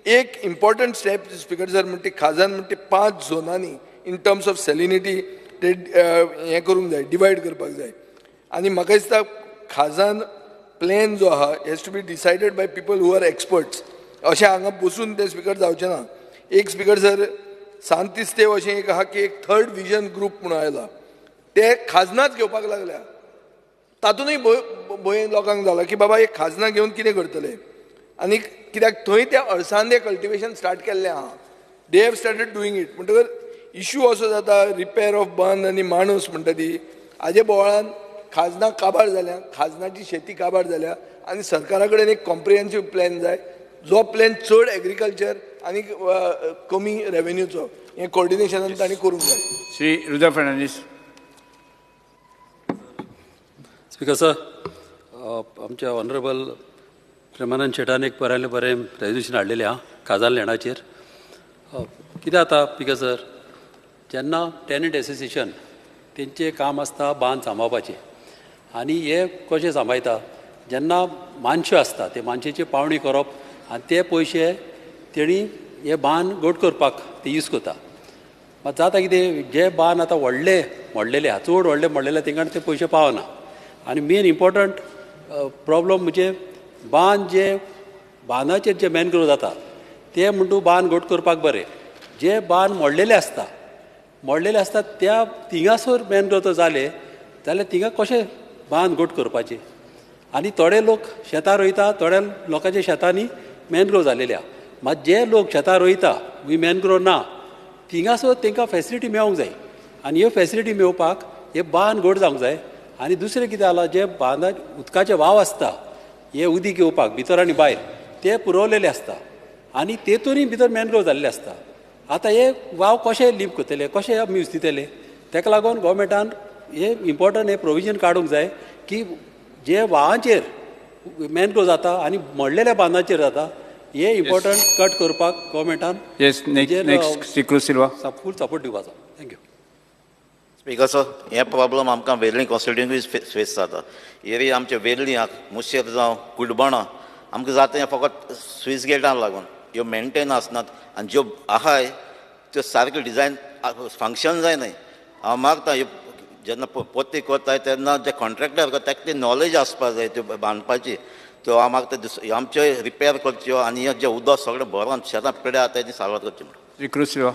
एक इम्पॉर्टंट स्टेप स्पीकर सर म्हणटा खाजन म्हणटा 5 झोनांनी इन टर्म्स ऑफ सॅलिनिटी ते हें करूंक जाय, डिवायड करपाक जाय. आनी म्हाका दिसता खाजन प्लॅन जो आहा has to be decided by people who are experts. अशें हांगा बसून तें स्पीकर जावचें ना. एक स्पीकर सर, सांतिस्तेव अशें एक आहा की एक थर्ड विजन ग्रूप म्हणून आयला, ते खाजनाच घेवपाक लागल्या. तातूंतय भंय लोकांक जाला की बाबा एक खाजनां घेवन कितें करतले आनी कित्याक थंय त्या अळसांदे कल्टिवेशन स्टार्ट केल्लें आहा. They have started doing it. म्हणटकर इशू असो जाता रिपेर ऑफ बंद आनी माणूस म्हणटा ती हाजे बोवाळान खाजनां काबार जाल्या, खाजनाची शेती काबार जाल्या आनी सरकारा कडेन एक कॉम्प्रिहेन्सीव प्लॅन जाय जो प्लॅन चड एग्रीकल्चर आनी कमी रेवेन्यूचो हें कोऑर्डिनेशनान तांणी करूंक जाय. श्री रुद्र फर्नांडीस. स्पीकर सर, आमच्या ऑनरेबल प्रेमानंद शेटान एक बऱ्यांतलें बरें रेजोल्युशन हाडलेलें आहा खाजन लँडाचेर. कितें जाता स्पीकर सर, जेन्ना टेनंट एसोसिएशन तेंचें काम आसता बांद सांबाळपाचें आनी हे कशें सांबाळटा जेन्ना मानश्यो आसता ते मानशेची पावणी करप आनी ते पयशे तेणी हे बांद घट करपाक ते यूज करता. मात जाता कितें, जे बांद आतां व्हडले मोडलेले आहा, चड व्हडले मोडलेले तेंकां ते पयशे पावना. आनी मेन इम्पोर्टंट प्रॉब्लम म्हणजे बांद जे बांदाचेर जे मॅनग्रोव जाता ते म्हणटू बांद घट करपाक बरें, जे बांद मोडलेले आसता त्या थिंगासर मॅनग्रोव जाले जाल्यार थिंगा कशें बांद घट करपाचें. आनी थोडे लोक शेतां रोयता, थोड्या लोकांच्या शेतांनी मॅनग्रोव जालेले आहा. मात जे लोक शेतां रोयता ही मॅनग्रोव ना थिंगासर तांकां फेसिलिटी मेळोंक जाय आनी ह्यो फेसिलिटी मेळोवपाक हे बांद घट जावंक जाय. आनी दुसरें कितें जालां, जे बांदा उदकाचे वाव आसता हे उदीक येवपाक भितर आनी भायर ते पुरवलेले आसता आनी तेतूनय भितर मॅनग्रोव जाल्ले आसता. आतां हे वाव कशे लिप करतले, कशे आमी यूज दितले, ताका लागून गोवोरमेंटान हे इम्पोर्टंट हे प्रोविजन काडूंक जाय की जे वावांचेर मॅनग्रोव जाता आनी मोडलेल्या बांदाचेर जाता हे इम्पोर्टंट कट करपाक गोवोरमेंटान फूल सपोर्ट दिवपाचो. Thank you. Speaker sir, हे प्रॉब्लम आमकां वेर्ली कॉन्स्टिट्युएन्सी फेस जाता. एरिया आमचे वेर्ली मुशेर जावं कुडबणां आमकां जाता हें फकत स्विस गेटान लागून ह्यो मेनटेन आसनात आनी ज्यो आहाय त्यो सारक्यो डिजायन फंक्शन जायनाय. हांव मागता ह्यो जेन्ना पोती करताय तेन्ना जे कॉन्ट्रॅक्टर करता ताका ती नॉलेज आसपा जाय त्यो बांदपाची. त्यो हांव मागता आमच्यो रिपेर करच्यो आनी हें जें उदक सगळें भरोन शेतां पिड्या जाता ती साल्वार करची म्हणून. Shri cruise Silva.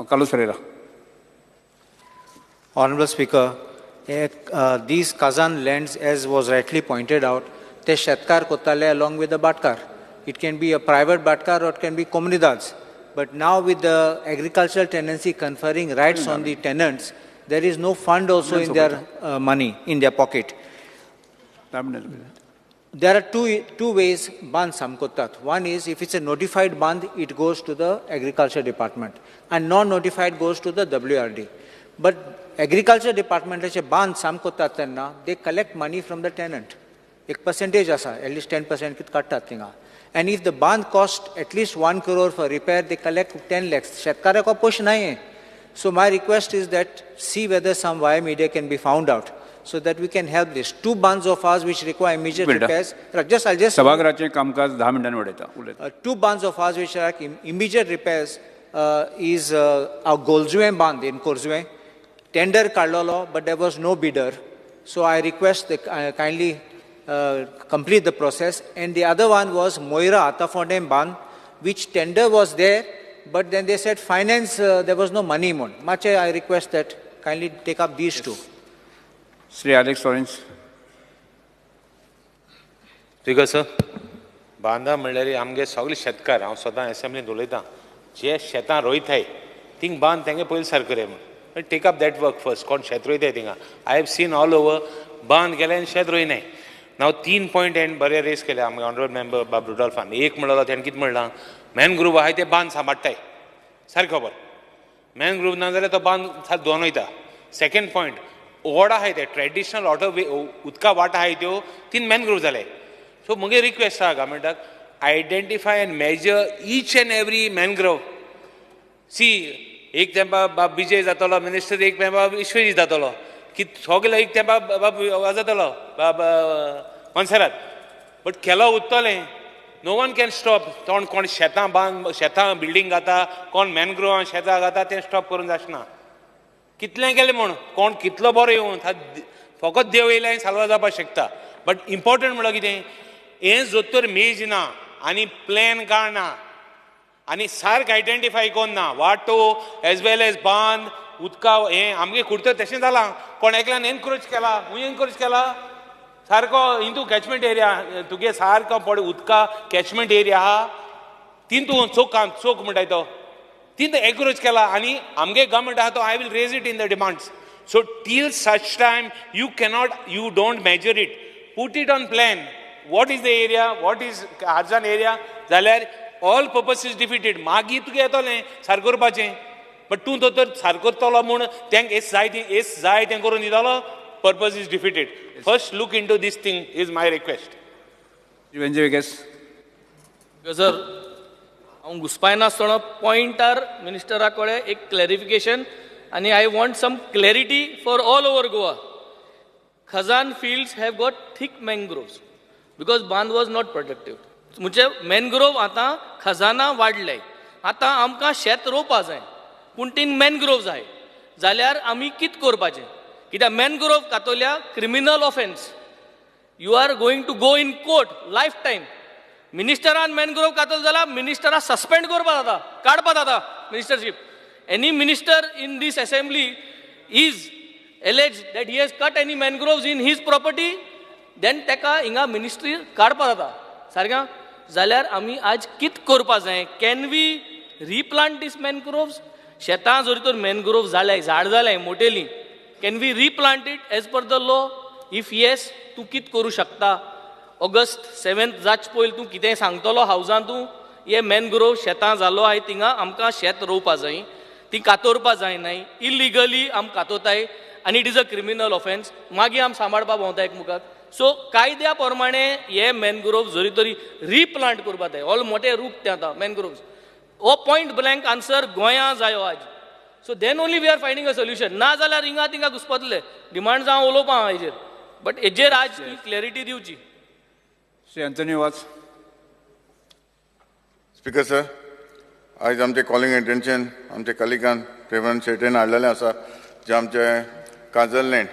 Carlos Ferreira. Honorable Speaker, these Kazan lands, as was rightly pointed out, ते शेतकार कोत्ताले along with the Bhatkar. It can be a private Bhatkar or it can be comunidades. But now with the agricultural tenancy conferring rights on the tenants, there is no fund also in their money, in their pocket. There are two ways bandh samkotat. One is if it's a notified bandh, it goes to the agriculture department and non-notified goes to the WRD. But agriculture department bandh samkotat tenna, they collect money from the tenant. Ek percentage asa, at least 10% kit kattat thinga. And if the bandh cost at least 1 crore for repair, they collect 10 lakhs. Shetkara ko push nahi hai. So my request is that see whether some via media can be found out so that we can help this. Two bands of ours which require immediate repairs. Just, I'll just... सभागृहाचे कामकाज 10 मिनटांनी वाडयता. Two bands of ours which are immediate repairs is our Golzuem band in Korzue. Tender काडलेलो, but there was no bidder. So I request the, kindly complete the process. And the other one was Moira Atafondem band, which tender was there, but then they said finance, there was no money. Much I request that kindly take up these two. Shri Alex Lawrence. Speaker sir, Banda म्हणल्यार आमगे सगळे शेतकार, हांव सदां एसेंब्लींत उलयतां, जे शेतां रोयताय thing बांद तेंगे पयलीं सारको रे म्हूण. Take up that work first. कोण शेत रोयताय थिंगा I have seen all over बांद गेले आनी शेत रोयनाय. नाव 3 पॉयंट हांवें बरे रेस केले आमगे ऑनरेबल मेंबर बाब रुडॉल्फान. एक म्हणलो तेणें कितें म्हणलां, मॅनग्रूव आहाय ते बांद सांबाळटाय, सारकें खबर. मॅनग्रूव ना जाल्यार तो बांद सारको धुवन वयता. सेकेंड पॉयंट, ओड आहाय ते ट्रेडिशनल वॉटर वे उदका वाट आहाय त्यो 3 मॅनग्रूव जाले. सो म्हगे रिक्वेस्ट आहा गव्हर्मेंटाक, identify and measure each and every mangrove. See एक तेंपा बाब विजय जातलो मिनिस्टर, एक तेंपा विश्वजीत जातलो, की सगळे एक तेंपा बाब जातलो बाब मोन्सेरात, बट केलो उरतलें. No one can stop. कोण कोण शेतां बांद, शेतां बिल्डींग घाता, कोण मॅनग्रोवां शेतां घाता, तें स्टॉप करूंक जायना. कितलें केलें म्हूण कोण कितलो बरो येवन फकत देव येयल्यार आनी साल्वार जावपाक शकता. बट इम्पोर्टंट म्हणल्यार कितें, हें जोतर मेज ना आनी प्लॅन काडना आनी सारक आयडेंटिफाय कोन्न ना, वाटो एज वेल एज बांद, उदका हें आमगे कुर्तोर तशें जालां, कोण एकल्यान एनक्रोच केला, खूंय एनक्रोच केला सारको इंतू कॅचमेंट एरिया तुगे सारको पळय उदका कॅचमेंट एरिया आहा तितू चोकान चोक म्हणटाय तो तितू एनक्रोच केला आनी आमगे गव्हर्मेंट आहा तो I will raise it in the demands. So till such time you cannot, you don't measure it, put it on plan. What is the area, what is Arzan area जाल्यार all purpose is defeated. मागीर तुगे येतलें सारकें करपाचें, but तूं दोतोर सारको करतलो म्हूण तेंक एस जाय तें एस जाय तें करून दितलो, purpose is defeated. First look into this thing is my request. Sir हांव घुसपायनासतना पॉयंटार मिनिस्टरा कडेन एक क्लॅरिफिकेशन आनी I want some clarity for all over Goa. Khazan fields have got thick mangroves because बांद वॉज not protective. म्हणजे मॅनग्रोव आतां खजाना वाडले, आतां आमकां शेत रोवपा जाय पूण तीन मॅनग्रोव जाय जाल्यार आमी कितें करपाचें? कित्याक मॅनग्रोव कातोल्या criminal offence, you are going to go in court life time. मिनिस्टरान mangrove कातल जाल्यार मिनिस्टराक सस्पेंड करपा जाता, काडपा जाता ministership. Any minister in this assembly is alleged that he has cut any mangroves in his property, then ताका हिंगा ministry काडपा जाता सारक्या. जाल्यार आमी आज कितें करपा जाय? Can we replant these mangroves? शेतां जरी तर मॅनग्रोव जाल्याय, झाड जाल्याय मोटेली, can we replant it as per the law? If yes, तूं कितें करूं शकता? ऑगस्ट 7 जाच पयलीं तूं कितें सांगतलो हावजान तूं हे मॅनग्रोव शेतां जालो आहाय थिंगा आमकां शेत रोवपा जाय, ती कातोरपा जायनाय, इलिगली आम कातोताय आनी it is a criminal offence. मागीर आम सांबाळपा भोंवता एकमुखाक. सो कायद्या प्रमाणे हे मॅनग्रोव जरी तरी रिप्लांट करपा जाय. ऑल मोठे रूख ते आतां मॅनग्रोव्स. हो पॉयंट ब्लँक आन्सर गोंया जायो आज. So then only we are finding a solution. ना जाल्यार हिंगा थिंगा घुसपतले. डिमांड हांव उलोवपा हांव हेजेर, बट हेजेर आज क्लॅरिटी दिवची. Shri Antonio Vaz. Speaker sir, आयज आमचें कॉलिंग एटेन्शन आमच्या कलिकान प्रेमानंद शेट्येन हाडलेलें आसा, जें आमचें काजल लँड,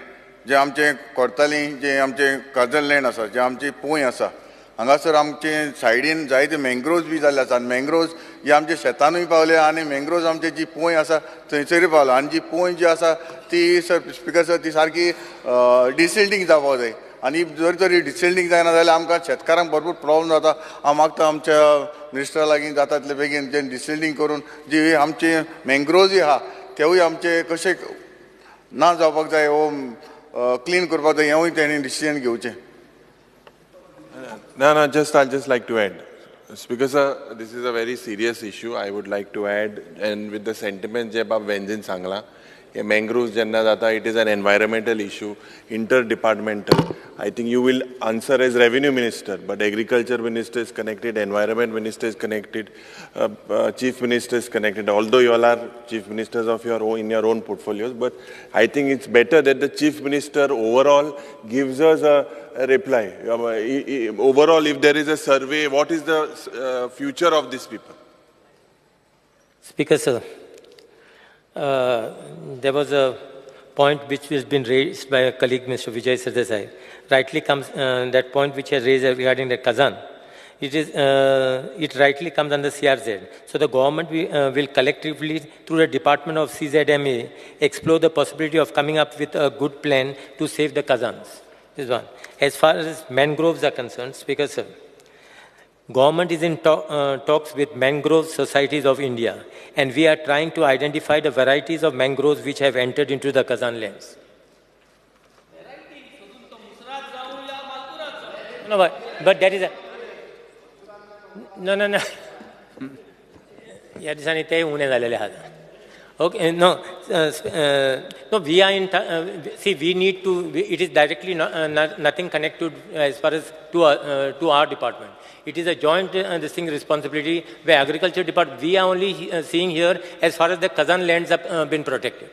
जें आमचें कोर्ताली, जें आमचें काजल लँड आसा, जें आमची पोंय आसा, हांगासर आमचे सायडीन जायते मँग्रोव्स बी जाल्ले आसा आनी मँग्रोव्स हे आमच्या शेतानूय पावले आनी मँग्रोव्स आमची जी पोंय आसा थंयसरूय पावला आनी जी पोंय जी आसा ती सर स्पिकर सर ती सारकी डिसिल्टींग जावपाक जाय आनी जर तरी डिसिल्टींग जायना जाल्यार आमकां शेतकारांक भरपूर प्रॉब्लम जाता. हांव मागता आमच्या मिनिस्टरा लागीं जाता तितले बेगीन जे डिसिल्टींग करून जी आमची मँग्रोव्जूय आहा तेवूय आमचे कशे ना जावपाक जाय वो क्लीन करपाक जाय हेंवूय तेणी डिसिजन घेवचें. No, no, just I'll just like to add. Speaker sir, this is a very serious issue. I would like to add, and with the sentiment जे बाब वेंजीन सांगला, हे mangroves जेन्ना जाता, it is an environmental issue, interdepartmental. I think you will answer as revenue minister, but agriculture minister is connected, environment minister is connected, chief minister is connected. Although you all are chief ministers of your own, in your own portfolios, but I think it's better that the chief minister overall gives us a reply. Overall, if there is a survey, what is the future of these people? Speaker sir, there was a point which has been raised by a colleague, Mr. Vijay Sardesai. Rightly comes that point which has raised regarding the Khazan. It rightly comes under CRZ. So the government will collectively, through the department of CZMA, explore the possibility of coming up with a good plan to save the Khazans. This one. As far as mangroves are concerned, Speaker sir, government is in talks with Mangrove Societies of India, and we are trying to identify the varieties of mangroves which have entered into the Khazan lands. No, but there is a... No, no, no. Okay, no, no, we are in, see, we need to, it is directly not, nothing connected as far as to our department. It is a joint this thing responsibility where agriculture department, we are only seeing here as far as the Khazan lands have been protected.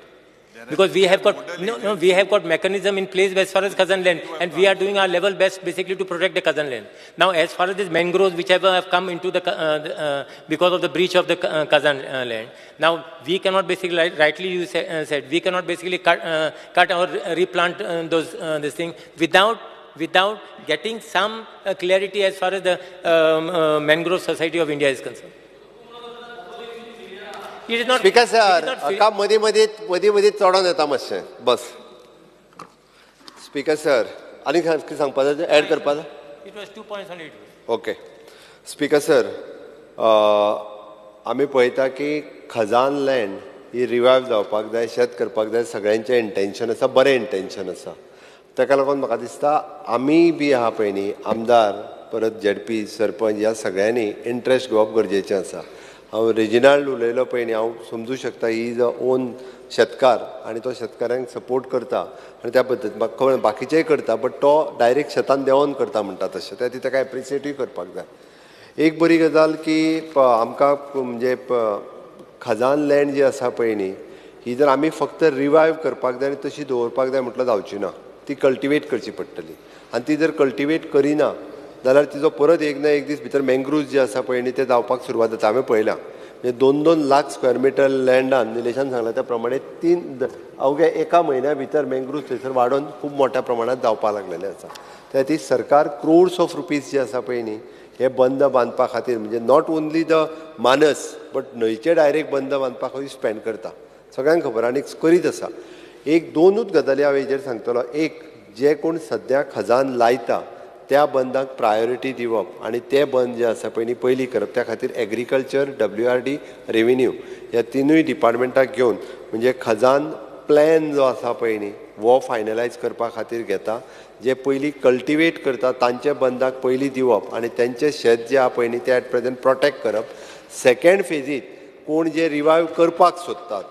Because we have got, no, we have got mechanism in place as far as Khazan land, and we are doing our level best basically to protect the Khazan land. Now, as far as these mangroves whichever have come into the, because of the breach of the Khazan land, now we cannot basically, rightly you said, we cannot basically cut or replant those, this thing without getting some clarity as far as the Mangrove Society of India is concerned. It is not speaker sir, काम मदीं मदीं मदीं मदीं चडोन येता मातशें बस. Speaker sir, आनी कितें सांगपा जाय, एड करपा जाय? It was 2 points only. Okay speaker sir, आमी पळयता की खजान लँड ही रिवायव जावपाक जाय, शेत करपाक जाय, सगळ्यांचें इंटेन्शन आसा, बरें इंटेन्शन आसा. ताका लागून म्हाका दिसता आमी बी आहा पळय न्ही, आमदार परत झेडपी सरपंच ह्या सगळ्यांनी इंट्रस्ट घेवप गरजेचें आसा. हांव रेजिनाल्ड उलयलो पळय न्ही, हांव समजूं शकता he is a own शेतकार आनी तो शेतकारांक सपोर्ट करता आनी त्या पद्दतीन म्हाका खबर बाकीचेय करता, बट तो डायरेक्ट शेतान देंवोन करता म्हणटा तशें, त्या खातीर ताका एप्रिसिएटूय करपाक जाय. एक बरी गजाल की आमकां म्हणजे खजान लँड जी आसा पळय न्ही, ही जर आमी फक्त रिवायव करपाक जाय आनी तशी दवरपाक जाय म्हटल्यार जावची ना, ती कल्टिवेट करची पडटली. आनी ती जर कल्टिवेट करिना जाल्यार तिजो परत एक ना एक दीस भितर मँग्रुव्ज जे आसा पळय न्ही ते जावपाक सुरवात जाता. हांवें पळयलां म्हणजे 2-2 लाख स्क्वेअर मिटर लँडान निलेशान सांगलां त्या प्रमाणे 3 अवघ्या एका म्हयन्या भितर मँग्रुव्ज थंयसर वाडोवन खूब मोठ्या प्रमाणांत जावपाक लागलेलें आसा. त्या खातीर सरकार क्रोड्स ऑफ रुपीज जे आसा पळय न्ही हे बंद बांदपा खातीर, म्हणजे not only the Manas but न्हंयचे डायरेक्ट बंद बांदपा खातीर स्पेंड करता, सगळ्यांक खबर आनी करीत आसा. एक दोनूच गजाली हांव हेजेर सांगतलो. एक, जे कोण सद्या खजान लायता त्या बंदाक प्रायोरिटी दिवप आनी ते बंद जे आसा पळय न्ही पयलीं करप. त्या खातीर एग्रीकल्चर, WRD, revenue ह्या तिनूय डिपार्टमेंटाक घेवन म्हणजे खजान प्लॅन जो आसा पळय न्ही हो फायनलायज करपा खातीर घेता. जे पयलीं कल्टिवेट करता तांचे बंदाक पयलीं दिवप आनी तांचें शेत जें आहा पळय न्ही तें एट प्रेजेंट प्रोटेक्ट करप. सेकेंड फेजीत कोण जे रिवायव करपाक सोदतात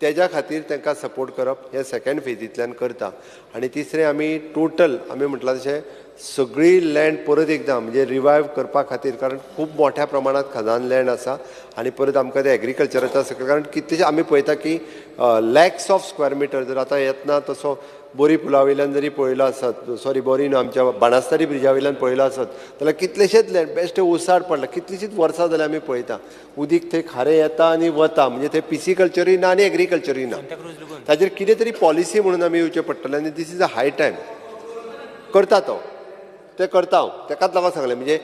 तेज्या खातीर तांकां सपोर्ट करप हें सेकेंड फेजींतल्यान करता. आनी तिसरें, आमी टोटल आमी म्हटलां तशें सगळी लँड परत एकदां म्हणजे रिवायव करपा खातीर, कारण खूब मोठ्या प्रमाणांत खजान लँड आसा आनी परत आमकां ते एग्रीकल्चराचो आसा, कारण कितलेशे आमी पळयता की लॅक्स ऑफ स्क्वेअर मिटर जर आतां येतना तसो बोरी पुला वयल्यान जरी पळयलो आसत, सॉरी बोरी न्हू, आमच्या बाणास्तारी ब्रिजा वयल्यान पळयलो आसत जाल्यार कितलेशेच लँड बेश्टे ओसाड पडला, कितलीशीच वर्सां जाल्यार आमी पळयता उदीक थंय खारें येता आनी वता, म्हणजे थंय पिसिकल्चरूय ना आनी एग्रीकल्चरूय ना. ताजेर कितें तरी पॉलिसी म्हणून आमी येवचें पडटलें आनी this is a high time. करता तो तें करता हांव, तेकाच लागून सांगलें म्हणजे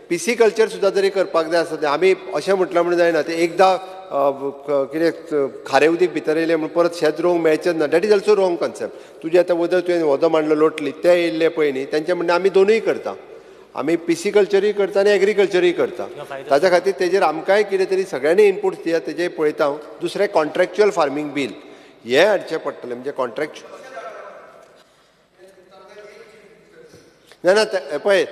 पिसिकल्चर सुद्दां जरी करपाक जाय आसत, आमी अशें म्हटलें म्हणून जायना तें एकदां कितें खारें उदीक भितर येयलें म्हूण परत शेत रोवंक मेळचें ना, that is also wrong concept. तुजें आतां वदळ तुवें वोदो मांडलो लोटली ते येयल्ले पळय न्ही, तेंचें म्हणणें आमी दोनूय करता, आमी पिसिकल्चरूय करता आनी एग्रीकल्चरूय करता. ताच्या खातीर तेजेर आमकांय कितें तरी सगळ्यांनी इनपुट्स दियात, तेजेर पळयता हांव. दुसरें कॉन्ट्रॅक्च्युअल फार्मींग बील हें हाडचें पडटलें, म्हणजे कॉन्ट्रॅक्ट ना ना पळय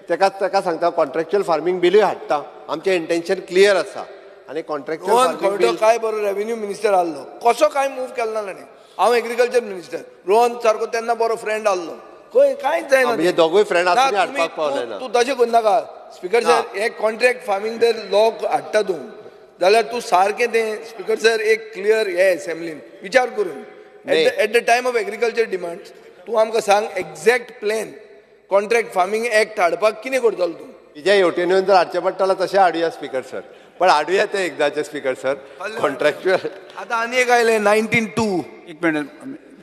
तेका तेका सांगता कॉन्ट्रॅक्च्युअल फार्मींग बिलूय हाडटा, आमचें इंटेन्शन क्लियर आसा. आनी कॉन्ट्रॅक्च्युअल फार्मींग बिल काय बरो रेवेन्यू मिनिस्टर आहलो, कसो काय मूव केलो ना ताणें. हांव एग्रीकल्चर मिनिस्टर, रोहन सारको तेन्ना बरो फ्रेंड आहलो, खंय कांयच जायना, म्हणजे दोगूय फ्रेंड आसून हाडपाक पावले ना. तूं तशें करनाका स्पीकर सर, हे कॉन्ट्रॅक्ट फार्मींग जर लॉ हाडटा तूं जाल्यार तूं सारकें तें स्पीकर सर एक क्लियर हे एसेंब्लीन विचार करून at the time of agriculture demands तूं आमकां सांग exact plan contract farming act हाडपाक कितें करतलो तूं. तुज्या हेवटेन येवन जर हाडचें पडटलें तशें हाडुया स्पीकर सर, पण हाडुया तें एकदाचें स्पीकर सर कॉन्ट्रॅक्च्युअल. आतां आनी एक आयलें 19(2). एक मिनट,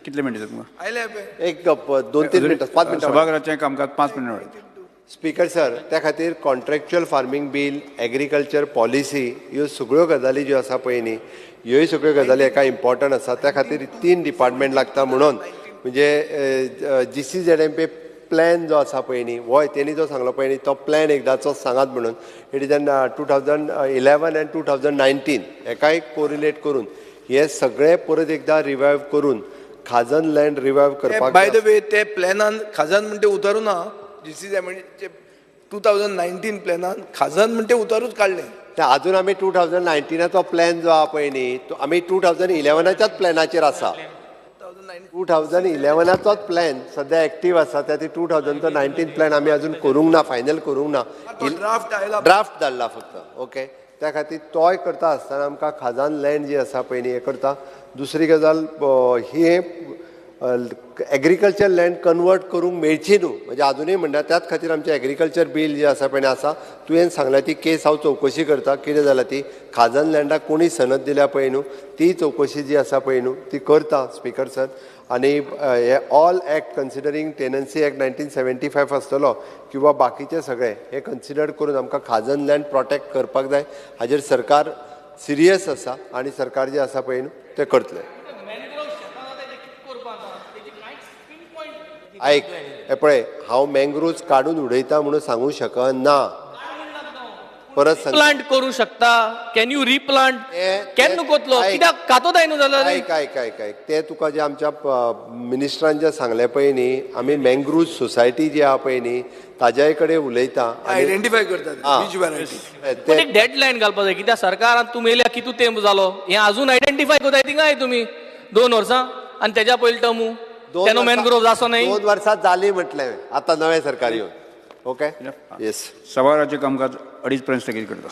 कितले मिनट तुमकां आयलें? एक 2-3 मिनटां, 5 मिनटां. सभाघराचें कामकाज 5 मिनटां. स्पीकर सर, त्या खातीर contractual farming bill, agriculture policy ह्यो सगळ्यो गजाली ज्यो आसा पळय न्ही, ह्योय सगळ्यो गजाली एका इम्पॉर्टंट आसा. त्या खातीर 3 डिपार्टमेंट लागता म्हणून म्हणजे GCZMP plan जो आसा पळय न्ही, होय तेणी जो सांगलो पळय न्ही तो प्लॅन एकदाचो सांगात म्हणून, it is an 2011 and 2019 हेकाय correlate करून हे सगळे परत एकदां रिवायव करून खाजन लँड रिवायव करपाक. बाय the way ते प्लॅनान खाजन म्हणटे उतारू ना, GCZMP 2019 प्लॅनान खाजन म्हणटे उतारूच काडलें. अजून आमी 2019 प्लॅन जो आहा पळय न्ही तो आमी 2011च्याच प्लॅनाचेर आसा. 2011चोच प्लॅन सद्या एक्टीव आसा, त्या 2019 प्लॅन आमी अजून करूंक ना, फायनल करूंक ना, ड्राफ्ट धाडला फक्त. ओके, त्या खातीर तोय करता आसतना आमकां खाजन लँड जी आसा पळय न्ही हें करता. दुसरी गजाल ही एग्रीकल्चर लँड कन्वर्ट करूंक मेळची न्हू, म्हणजे आजुनूय म्हणटा त्याच खातीर आमचें एग्रीकल्चर बील जें आसा पळय आसा. तुवें सांगल्या ती केस हांव चवकशी करता, कितें जाल्या ती खाजन लँडाक कोणी सनद दिल्या पळय न्हू ती चवकशी जी आसा पळय न्हू ती करता स्पीकर सर. आनी हे all act considering tenancy act 1975 आसतलो किंवा बाकीचे सगळे हे कन्सिडर करून आमकां खाजन लँड प्रोटेक्ट करपाक जाय. हाजेर सरकार सिरियस आसा आनी सरकार जे आसा पळय न्हू तें करतलें. आयक, हे पळय, हांव मँग्रोव्ज काडून उडयता म्हणून सांगू शकना. परत प्लांट करू शकता. Can you replant? केन्ना कोतलो? कित्याक कातो जायना जाल्यार? आयक आयक आयक आयक, ते तुका जे आमच्या मिनिस्टरान जे सांगलें पळय न्ही, आमी मँग्रोव्ज सोसायटी जी आहा पळय न्ही ताज्याय कडेन उलयता, आयडेंटिफाय करता. पण एक डेडलायन घालपाक जाय. कित्याक सरकारान तुमी येयल्या कितू तेंप जालो हें अजून आयडेंटिफाय करताय थिंगाय तुमी 2 वर्सां आनी तेज्या पयलीं टर्मू तेन्ना मॅनग्रोव्ज आसो न्हय. 2 वर्सां जालीं म्हटलें आतां नवें सरकार येवन. ओके, येस. सभाघराचें कामकाज 2:30 पर्यंत स्थगीत करता.